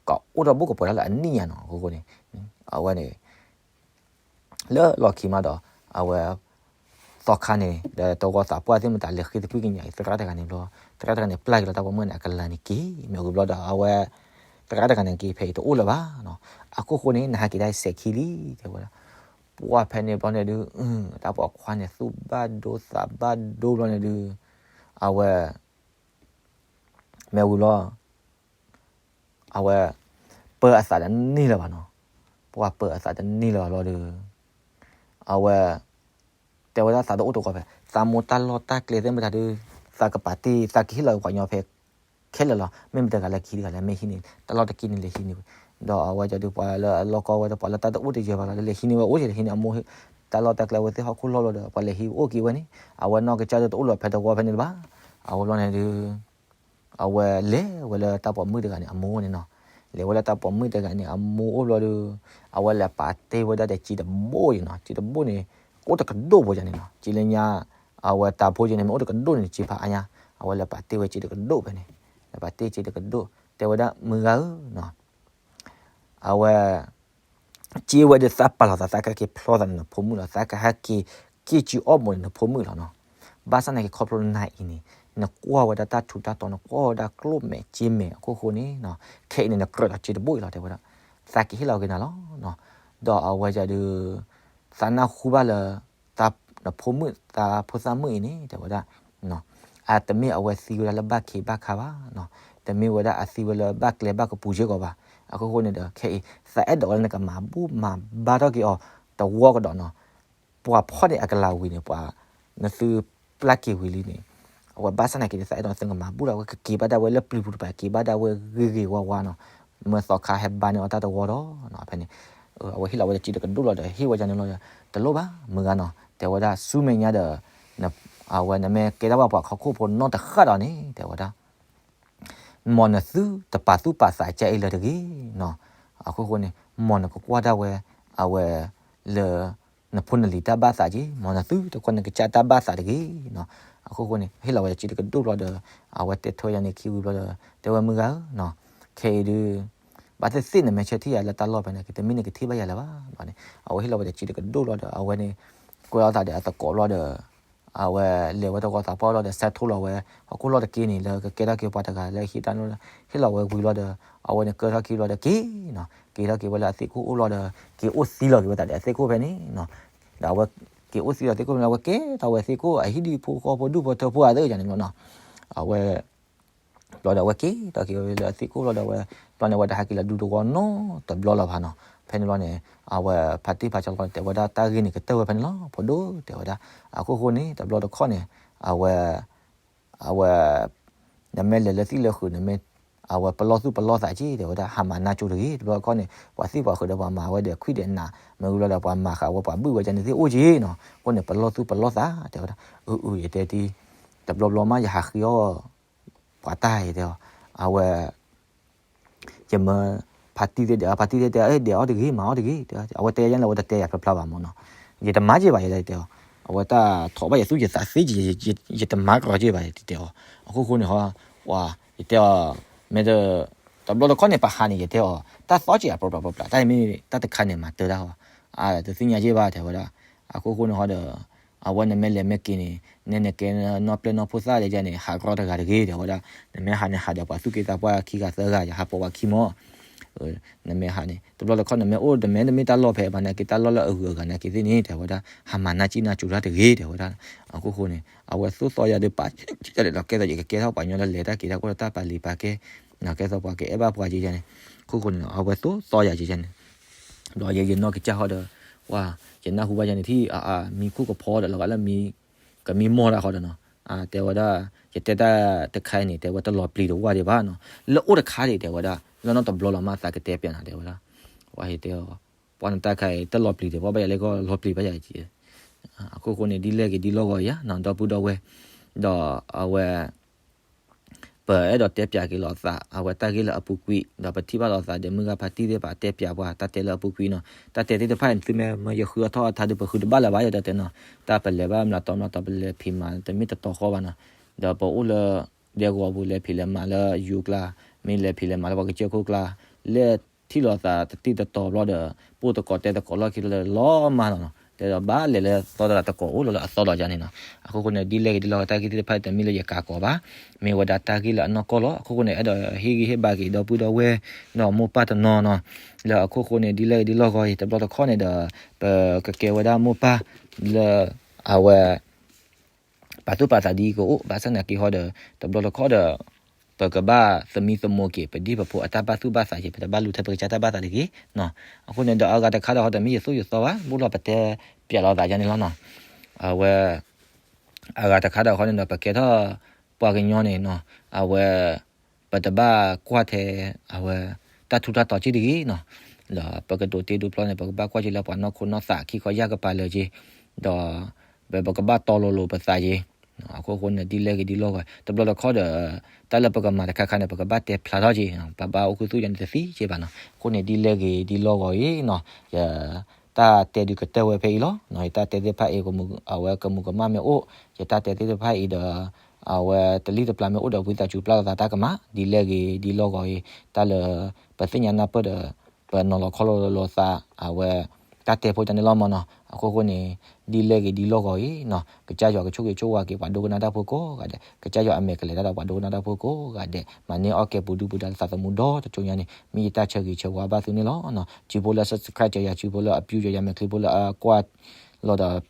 ကအိၣ်ဒီးဘူးကပှဲၤဒၣ်လၢအနံၣ်ညါနီၤ, အဃိန့ၣ် အဝဲန့ၣ် လၢလီၢ်ခံမးဒီး အဝဲ သီခါန့ၣ် ဒီးတဝီသးပှၢ်သ့ၣ်မတၤလဲၤဃ့သကွံၢ်ကညးအံၤ သရၣ်တဂၤန့ၣ်ဘျီ, သရၣ်တဂၤန့ၣ် ပျၢ်က့ၤလီၤတၢ်ပိာ်မုၣ်န့ၣ် အကလၤန့ၣ်က့ၤ မ့ၢ်အဂ့ၢ်ဘျီဒီး အဝဲ သရၣ်တဂၤန့ၣ်က့ၤဖဲအံၤတအိၣ်လၢၤဘၣ်နီၤ, အခိၣ်ဃိန့ၣ် နဟဲက့ၤဒၣ်စဲးခံလံ တဲဝဲဒၣ်, ပှၤဖဲန့ၣ်ဘျီန့ၣ်ဒုး တၢ်ပိာ်ခွါန့ၣ် သူၣ်ဘၣ်ဒိသးဘၣ်ဒိဘျီန့ၣ်ဒုး အဝဲ မ့ၢ်ဝံၤဘျီ အဝဲ ပၢအသးတန့ၢ်လၢၤဘၣ်နီၤ, ပှၤပၢအသးတန့ၢ်လၢၤဘၣ်ဘျီဒီး အဝဲ တဲဝဲဒၣ်သးတအိၣ်တဂီၤဖဲ သးမိၢ်တၢ်လီၢ်တၢ်ကျဲသ့ၣ်မတၤဒုး သးကပာ်တ့ၢ် သးကဟ့ၣ်လီၤပှၤညီဖဲ ခဲလၢာ်လီၤ, မ့ၢ်မတၤတဂၤလဲၤခံတဂၤလဲၣ် မ့ၢ်ဟံးန့ၢ် တၢ်လီၢ်တက့ၢ်န့ၣ်လဲၤဟံးန့ၢ်ဝဲ, ဒီးအဝဲကဒီးပှၤလၢအလီၢ်ကီဝဲဒီး ပှၤလၢတၢ်တအိၣ်တယၢၤဘၣ်လီၤ လဲၤဟံးန့ၢ်ဝဲအိၣ်က့ၤ လဲၤဟံးန့ၢ်အမိၢ် တၢ်လီၢ်တၢ်ကျဲဝဲသ့ၣ်ဟီၣ်ခိၣ်လီၢ်ဘျီဒီး ပှၤလဲၤဟံးအိၣ်က့ၤဝဲန့ၣ် အဝဲနီၢ်ကစၢ်ဒၣ်တအိၣ်လၢၤဖဲတဝီဖဲန့ၣ်လၢၤဘၣ်, အဝဲဘျီန့ၣ်ဒုး အဝဲလဲၤဝဲလၢတၢ်ပိာ်မုၣ်တဂၤန့ၣ် အမိၢ်န့ၣ်နီၤ, လဲၤဝဲလၢတၢ်ပိာ်မုၣ်တဂၤန့ၣ် အမိၢ်အိၣ်ဘျီဒီး အဝဲလဲၤပာ်တ့ၢ်ဝဲဒၣ်ဒီးစ့တဘိအံၤနီၤ, စ့တဘိန့ၣ် အိၣ်တကဒိၣ်ဖိယၤန့ၣ်နီၤ, ကၠ့လၢညါ အဝဲတၢ်ဖိကၠ့န့ၣ် မ့ၢ်အိၣ်တကဒိၣ်န့ၣ် ကၠ့ဖးအါညါ, အဝဲလဲၤပာ်တ့ၢ်ဝဲကၠ့တကဒိၣ်ဖဲန့ၣ်, လဲၤပာ်တ့ၢ်ကၠ့တကဒိၣ် တဲဝဲဒၣ်မုၢ်ဂၤဧၢနီၤ, အဝဲ ကၠ့ဝဲဒီးသးပာ်လီၤသး သးကဟဲက့ၤဖျီသးန့ၣ်နဖိမုၣ်လီၤ, သးကဟဲက့ၤ က့ၢ်ကၠံအီၣ်မိၢ်န့ၣ်နဖိမုၣ်လီၤနီၤ. ဘၣ်ဆၣ်နာ်က့ခီဖျိနၤအံၤန့ၣ် နကွၢ်ဝဲဒၣ်တၢ်ထူးတၢ်တီၤ နကွၢ်ဝဲဒၣ်ကျိၣ်မဲာ်ကၠ့မဲာ်အခိၣ်ဃိန့ၣ်နီၤ, ခဲအံၤန့ၣ် နကြၢးဒီးကၠ့တဘိအံၤလီၤ တဲဝဲဒၣ်, သးကဟ့ၣ်လီၤက့ၤနၤလီၤနီၤ. ဒီးအဝဲဒၣ်ဒီး သးနၢ်ဟူဘၣ်လၢ နဖိမုၣ် သးဖိသၣ်မုၣ်အံၤန့ၣ် တဲဝဲဒၣ် အတမ့ၢ်အဝဲသံဝဲဒၣ်လၢဘၣ်ခ့ဘၣ်ခါဘၣ်နီၤ, တမ့ၢ်ဝဲဒၣ်အသံဝဲလၢဘၣ်ကျဲဘၣ်ကပူၤစ့ၢ်ကီးဘၣ်. အခိၣ်ဃိန့ၣ်ဒီး ခဲအံၤ သးအဲၣ်ဒိးဝဲလၢနကမၤဘူၣ်မၤဘါထီၣ်က့ၤအီၤ တဝီကဒီးနီၤ. ပှၤဖီၣ်န့ၢ်အကလၤဝံၤန့ၣ် ပှၤ နသုပျၢ်က့ၤဝံၤလံန့ၣ် အဝဲဘၣ်ဆၣ်နာ်က့န့ၣ် သးအဲၣ်ဒိးနသုကမၤဘူၣ်ဒီး အဝဲကက့ၤဘၣ်ဒၣ်ဝဲလၢပျံၤပူၤတပၤ က့ၤဘၣ်ဒၣ်ဝဲဂ့ၤဂ့ၤဝါဝါနီၤ, မၢသီခါဟဲဘါန့ၢ်အီၣ်တၢ်တဝီဒီးနီၤ. ဖဲန့ၣ် အဝဲဟ့ၣ်လီၤဝဲတၢ်ကၠ့တကဒိၣ်လီၤဒီး ဟ့ၣ်ဝဲဒၣ်န့ၣ်လီၤဒီး တလိၣ်ဘၣ် မုၢ်ဂၤနီၤ, တဲဝဲဒၣ် ဆူမဲာ်ညါဒီး အဝဲနမ့ၢ်ကဲထီၣ်ဘၣ်ပှၤခီခိၣ်ဖိနီတဃၣ်ဒီးန့ၣ် တဲဝဲဒၣ် မ်နသုတပာ်သူၣ်ပာ်သးကၢအံၤလၢၤတဂ့ၤနီၤ. အခိၣ်ဃိန့ၣ် မ်နကကွၢ်ဒၣ်ဝဲ အဝဲ လၢ နဖိနလံၤတၢ်ဘၣ်သးက့ၤ, မ်နသုတကွၢ်နကစၢ်တၢ်ဘၣ်သးတဂ့ၤနီၤ. အခိၣ်ဃိန့ၣ် ဟ့ၣ်လီၤဝဲတၢ်ကၠ့တကဒိၣ်ဘျီဒီး အဝဲတဲထွဲယၤန့ၣ်ခံဝံၤဘျီဒီး တဲဝဲမုၢ်ဂၤဧၢနီၤ, ခဲအံၤဒုး ဘၣ်သ့ၣ်သ့ၣ်နမ့ၢ်ဆၢထံၣ်ယၤလၢတၢ်လီၢ်ဖဲန့ၣ် ကတမ့ၢ်နကထံၣ်ဘၣ်ယၤလၢၤဘၣ်ဘၣ်န့ၣ် အဝဲဟ့ၣ်လီၤဝဲတၢ်ကၠ့တကဒိၣ်ဘျီဒီး အဝဲန့ၣ် ကွဲးအီၣ်သးဒီးအသကိးဘျီဒီး အဝဲလဲၤဝဲတဂီၤသးပှၢ်လီၤဒီး ဆဲးထိလီၤဝဲ ဟီၣ်ခိၣ်လီၢ်တက့ၢ်န့ၣ် လၢကကဲထီၣ်က့ၤပှၤတဂၤလၢဟံၣ်တၢ်န့ၣ် ဟ့ၣ်လီၤဝဲဝံၤလီၤဒီး အဝဲန့ၣ်ကဲထီၣ်က့ၤဘျီဒီးက့ၤနီၤ, က့ၤထီၣ်က့ၤဝဲလၢအသ့ၣ်ခိၣ်အိၣ်လီၤဒီး က့ၤအိၣ်သံလီၤက့ၤဝဲသးဒီးအသ့ၣ်ခိၣ်ဖဲန့ၣ်နီၤ, ဒီးအဝဲက့ၤအိၣ်သံလီၤသ့ၣ်ခိၣ်ဖဲန့ၣ် အဝဲကဲထီၣ်ဝဲသ့ၣ်ခိၣ်အဟံၣ်ဒံးဖိဃီဖိဒူၣ်ဖိထၢဖိအသ့ၣ်ယၤန့ၣ်လီၤနီၤ, အဝဲ ဘျီဒီးအဝဲက့ၤထီၣ်က့ၤဝဲလၢအသ့ၣ်ခိၣ်ဘျီဒီးအဝဲ ဘျီန့ၣ် အဝဲတဟးက့ၤလၢဒူတဝီနီတဘျီလၢၤဘၣ်နီၤ, ဖဲန့ၣ်ဘျီန့ၣ် အဝဲဖါတံၢ်ဖါကၠီလီၤန့ၣ် တဲဝဲဒၣ်တၢ်ဂ့ၢ်န့ၣ်ကတၢၢ်ဝဲဖဲန့ၣ်လီၤ ဖိဒိၣ်တဲဝဲဒၣ်, အခိၣ်ဃိန့ၣ် တဘျီတခီၣ်န့ၣ် အဝဲ အဝဲ နမ့ၢ်လဲၤလၢသံၣ်လၢဃုာ် နမ့ၢ် အဝဲပလီၢ်သူၣ်ပလီၢ်သးက့ၤ တဲဝဲဒၣ် ဟးမၤနၢ်ကၠိတဂ့ၤ, တဘျီတခီၣ်န့ၣ် ပှၤသံၣ်ပှၤဃုာ်ဒီးပှၤမၤဝဲဒီးခွံၣ်ဒီးနး မ့ၢ်ဝံၤလီၤဒီးပှၤမၤဃာ်ဝဲပှၤဘုၣ်ဝဲဒၣ်န့ၣ်သ့ၣ်အိၣ်က့ၤနီၤ, အဃိန့ၣ် ပလီၢ်သူၣ်ပလီၢ်သး တဲဝဲဒၣ်, အအၢ ယတဲတံၤတဘျီဘျီမးယဟးဃ့အီၣ် ပှၤတၢ်အံၤတဲအီၤ, အဝဲ ယမၢ ဖါတံၢ်သ့ၣ်ဒဲးအီၤ ဖါတံၢ်သ့ၣ်တဲ အဲၣ်ဒဲးအီၣ်တဂ့ၤ မၤအီၣ်တဂ့ၤ တဲ အဝဲတဲယၤန့ၣ် အဝဲတတဲယၤဖျါဖျါဘၣ်မ့ၢ်နီၤ, ယတမၤက့ၤဘၣ် ယတဲအီၤ, အဝဲတၢ်ထိးဘၣ်ယသူၣ်ယသးသ့က့ၤ ယတမၤကီးက့ၤဘၣ် ယတဲအီၤ, အခိၣ်ဃိန့ၣ်ဟီ ပှၤ ယတဲအီၤ မ့ၢ်တ တဘျီတခီၣ်န့ၣ် ပဟးန့ၣ် ယတဲအီၤ တၢ်သီက့ၤအပြိပြပြပြ တၢ်မ့ၢ်တၢ်တခါန့ၣ် မၤတၢ်တၢ်ဟီ အတသ့ၣ်ညါက့ၤဘၣ် တဲဝဲဒၣ်, အခိၣ်ဃိန့ၣ်ဟီဒီး အဝဲနမ့ၢ်လဲၤမ့ၢ်က့ၤန့ၣ် နဲနကဲနီၢ်ပျဲၢ်နီၢ်ဖိသၣ်လဲၣ်န့ၣ် ဟးကြီတဂၤတဂ့ၤ တဲဝဲဒၣ်, နမ့ၢ်ဟးန့ၣ် ဟးဒီးပှၤသူၣ်က့သးပှၢ်ခံဂၤသၢဂၤ ယဟးပိာ်ဝဲခံမီၤ နမ့ၢ်ဟးန့ၣ် တဘျီတခီၣ်နမ့ၢ်အိၣ်တမ့ၢ်တမ့ၢ်တၢ်လီၢ်ဖဲဘၣ်နာ်က့ တၢ်လီၢ်လၢအဂုၤအဂၤနာ်က့သ့ၣ်န့ၣ် တဲဝဲဒၣ် ဟးမၤနၢ်ကံၣ်နၢ်ကၠိတၢ်တဂ့ၤ တဲဝဲဒၣ်, အခိၣ်ဃိန့ၣ် အဝဲသိၣ်သီယၤဒီးပာ် ကလဲၣ်ဒီးကဲသိးယကကဲထီၣ်ပှၤညီလၢလဲၤတၢ်က့ၤတၢ်အိၣ်ဒီးတၢ်ပာ်လံၤပာ်ကဲ ကဲသိးပှၤကအဲၣ်ဘၣ်ပှၤက့ၤယၤန့ၣ်, အခိၣ်ဃိန့ၣ် အဝဲသိၣ်သီယၤက့ၤယၤန့ၣ် ဘျီယဲယနီၢ်ကစၢ်ဃီဒီး ပှၤ ယနၢ်ဟူဘၣ်ယၤန့ၣ်ထံၣ်အါအါ မံခိၣ်ကဖီဒီးလီၤဂာ်လၢမံ ကမံမီၢ်တၢ်ဃီဒီးနီၤ, တဲဝဲဒၣ် ယတဲတၢ်တခါအံၤန့ၣ် တဲဝဲတလီၤပျံၤတဝၢ်ဒံးဘၣ်နီၤ, လၢအိၣ်တခါဒံး တဲဝဲဒၣ် လၢနီတဘျီလီၤမးသးကတဲပျးနၤ တဲဝဲဒၣ်, ပှၤဟ့ၣ်တဲအီၤ ပှၤနတၢ်ခါအံၤ တလီၤပျံၤဒံးဘၣ် ဘၣ်ယၤလၢကီၢ်လီၤပျံၤဘၣ်ယၤက့ၤ, အခိၣ်ဃိန့ၣ် ဒ်လဲၣ်ဂ့ၤဒ်လီၢ်ဂီၤယၤနီၤ ဒီပုၢ်ဒီဝဲၢ်, ဒီးအဝဲ ပအဲၣ်ဒိးတဲပျးက့ၤလိာ်သး အဝဲတၢ်ဂ့ၢ်လၢအပူၤကွံာ် ဒီးပထံၣ်ဘၣ်လိာ်သးဒီးမုၢ်ဂၤဖါတံၢ်သ့ၣ်တဖၣ်တဲပျးပှၤ တၢ်တဲလၢအပူၤကွံာ်နီၤ, တၢ်တဲသ့ၣ်တဖၣ်န့ၣ် သုမ့ၢ်မၢယဃုအထီၣ်အထါဒီး ပဃုတဘၣ်လၢၤဘၣ် ယတဲတဲနီၤ, တၢ်ပလဲၤဘၣ်မျးတီမျးတီ ပလဲၤဖံးမၤတမ့ၢ်တတီဃီဘၣ်နီၤ, ဒီးပအိၣ်လၢ ဒဲကဝီၤပူၤ လဲၤဖံးလဲၤမၤလၢယူၤကျါ, မ့ၢ်လဲၤဖံးလဲၤမၤလၢပှၤကစၢၢ်ခိၣ်ကျါ, လဲၤထံၣ်လိာ်သးတတံၢ်တတီၤဘျီဒီး ပိၢ်သကိးတဲသကိးလီၢ်ခံလီၤဒီး လီၤမၢ်လီၤနီၤ, တဲဒီးဘၣ်လဲၤလၢသီတဂၤသကိးအိၣ်လီၤလၢအသီလီၤယၤန့ၣ်နီၤ, အခိၣ်ဃိန့ၣ် ဒ်လဲၣ်ဂ့ၤဒ်လီၢ်ဂီၤ တၢ်ဂ့ၢ်သ့ၣ်တဖၣ်တမ့ၢ်လၢယကးကီးဘၣ်, မ့ၢ်ဝဲဒၣ်တၢ်ဂ့ၢ်လၢအနီၢ်ကီၢ်လီၤ, အခိၣ်ဃိန့ၣ် အဲၣ်ဒိးဟ့ၣ်ဂံၢ်ဟ့ၣ်ဘါက့ၤ ဒီပုၢ်ဒီဝဲၢ် ဒီးမိၢ်ပၢ်တနီၤနီၤ, လၢအခိၣ်ဃိန့ၣ် ဒ်လဲၣ်ဂ့ၤဒ်လီၢ်ဂီၤအံၤ တဘျီတခီၣ်န့ၣ်ဒီး ပကကဲဝဲဒၣ်မိၢ်ပၢ်လၢ အဝဲ ပာ်သူၣ်ပာ်သးဒ်ကအိၣ် ဘၣ်ဆၣ်နာ်က့ဟီဒီး တဘျီတခီၣ်ဒီး ပကဘၣ်သမံသမိးက့ၤ ပဒံၣ်ပဖိအတၢ်ဘၣ်သူၣ်ဘၣ်သးက့ၤ ပတဘၣ်လူၤထဲပကစၢ်တၢ်ဘၣ်သးတဂ့ၤနီၤ, အဃိန့ၣ်ဒီးအဂၤတခါဒီးဟီဒီးမ့ၢ်ယသိၣ်ယသီဘၣ် ဘူးလီၤပတဲပျးလိာ်သးယါန့ၣ်လီၤနီၤ, အဝဲ အဂၤတခါဒီးဟီန့ၣ်ဒီး ပကဲထီၣ်ပှၤကညီန့ၣ်နီၤ, အဝဲ ပတဘၣ်ကွၢ်ထဲ အဝဲ တၢ်ထူးတၢ်တီၤက့ၢ်တဂ့ၤနီၤ, ဒီးပကဒိးတ့ဒိးဖျီန့ၣ် ပကဘၣ်ကွၢ်က့ၤလၢပှၤနီၢ်ခိနီၢ်သးခံခီယၢ်ကပၤလၢာ်က့ၤ, ဒီး ပကဘၣ်တီလိၤလိၤပသးက့ၤ, အခိၣ်ဃိန့ၣ် ဒ်လဲၣ်ဂ့ၤဒ်လီၢ်ဂီၤ တဘျီတခီၣ်ဒီး တၢ်လၢပကမၤတခါခါန့ၣ် ပကဘၣ်တဲဖျါထီၣ်က့ၤ, ပဘၣ်အိၣ်ခူသူၣ်ယါန့ၣ်တသ့က့ၤဘၣ်နီၤ, အဃိန့ၣ် ဒ်လဲၣ်ဂ့ၤဒ်လီၢ်ဂီၤအံၤနီၤ, ယ တၢ်တဲဒုးကတၢၢ်ဝဲဖဲအံၤလီၤ. ယတၢ်တဲသ့ၣ်တဖၣ်အံၤ အဝဲကမူၤကမၣ်မ့ၢ်အိၣ်, ယတၢ်တဲသ့ၣ်တဖၣ်အံၤဒီး အဝဲတလံၣ်တပျၢ်မ့ၢ်အိၣ်ဒီး ဝံသးစူၤပျၢ်လိာ်သးတၢ်ကမၣ် ဒ်လဲၣ်ဂ့ၤဒ်လီၢ်ဂီၤအံၤ, တၢ်လၢ ပသ့ၣ်ညါနၢ်ပၢၢ်ဒီး ပနီၤလီၤခီလီၤလိာ်သး အဝဲ တၢ်တဲဖိတၢ်န့ၣ်လီၤမ့ၢ်နီၤ. အခိၣ်ဃိန့ၣ် ဒ်လဲၣ်ဂ့ၤဒ်လီၢ်ဂီၤအံၤနီၤ ကစၢ်ယွၤကဆိၣ်ဂ့ၤဆိၣ်ဝါက့ၤ ပှၤဒိကနၣ်တၢ်ဖိကိးဂၤဒဲး, ကစၢ်ယွၤအမဲာ်ကလဲၤတၢ်ဒီးပှၤဒိကနၣ်တၢ်ဖိကိးဂၤဒဲး, မၤန့ၢ်အီၣ်ကဲပူၤဒုၣ်ပူၤဒါသးသမူဒီတကၠိညါန့ၣ် မ့ၢ်ယတၢ်ဆၢဂ့ၤဆၢဝါဘၣ်သုန့ၣ်လီၤ. စုဖိလၢ subscribe စၢၤယၤ, စုဖိလၢအပြုစၢၤယၤ, မဲာ်ချံဖိလၢအကွၢ်လီၤဒီး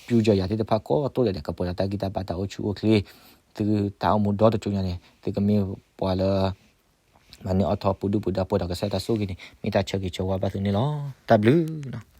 ပြုစၢၤယၤသ့ၣ်တဖၣ်ကိးတိၢ်ဒဲးန့ၣ် ကပှဲၤဒီးတၢ်ဂံၢ်တၢ်ဘါတၢ်အိၣ်ဆူၣ်အိၣ်ချ့, သုတၢ်အိၣ်မူဒီတကၠိညါန့ၣ် သုကမ့ၢ်ပှၤလၢ မၤန့ၢ်အီၣ်ထီၣ်ပူၤဒုၣ်ပူၤဒါပှဲၤဒီးကစၢ်တၢ်ဆိၣ်ဂ့ၤန့ၣ် မ့ၢ်တၢ်ဆၢဂ့ၤဆၢဝါဘၣ်သုန့ၣ်လီၤ. တၢ်ဘျုးနီၤ.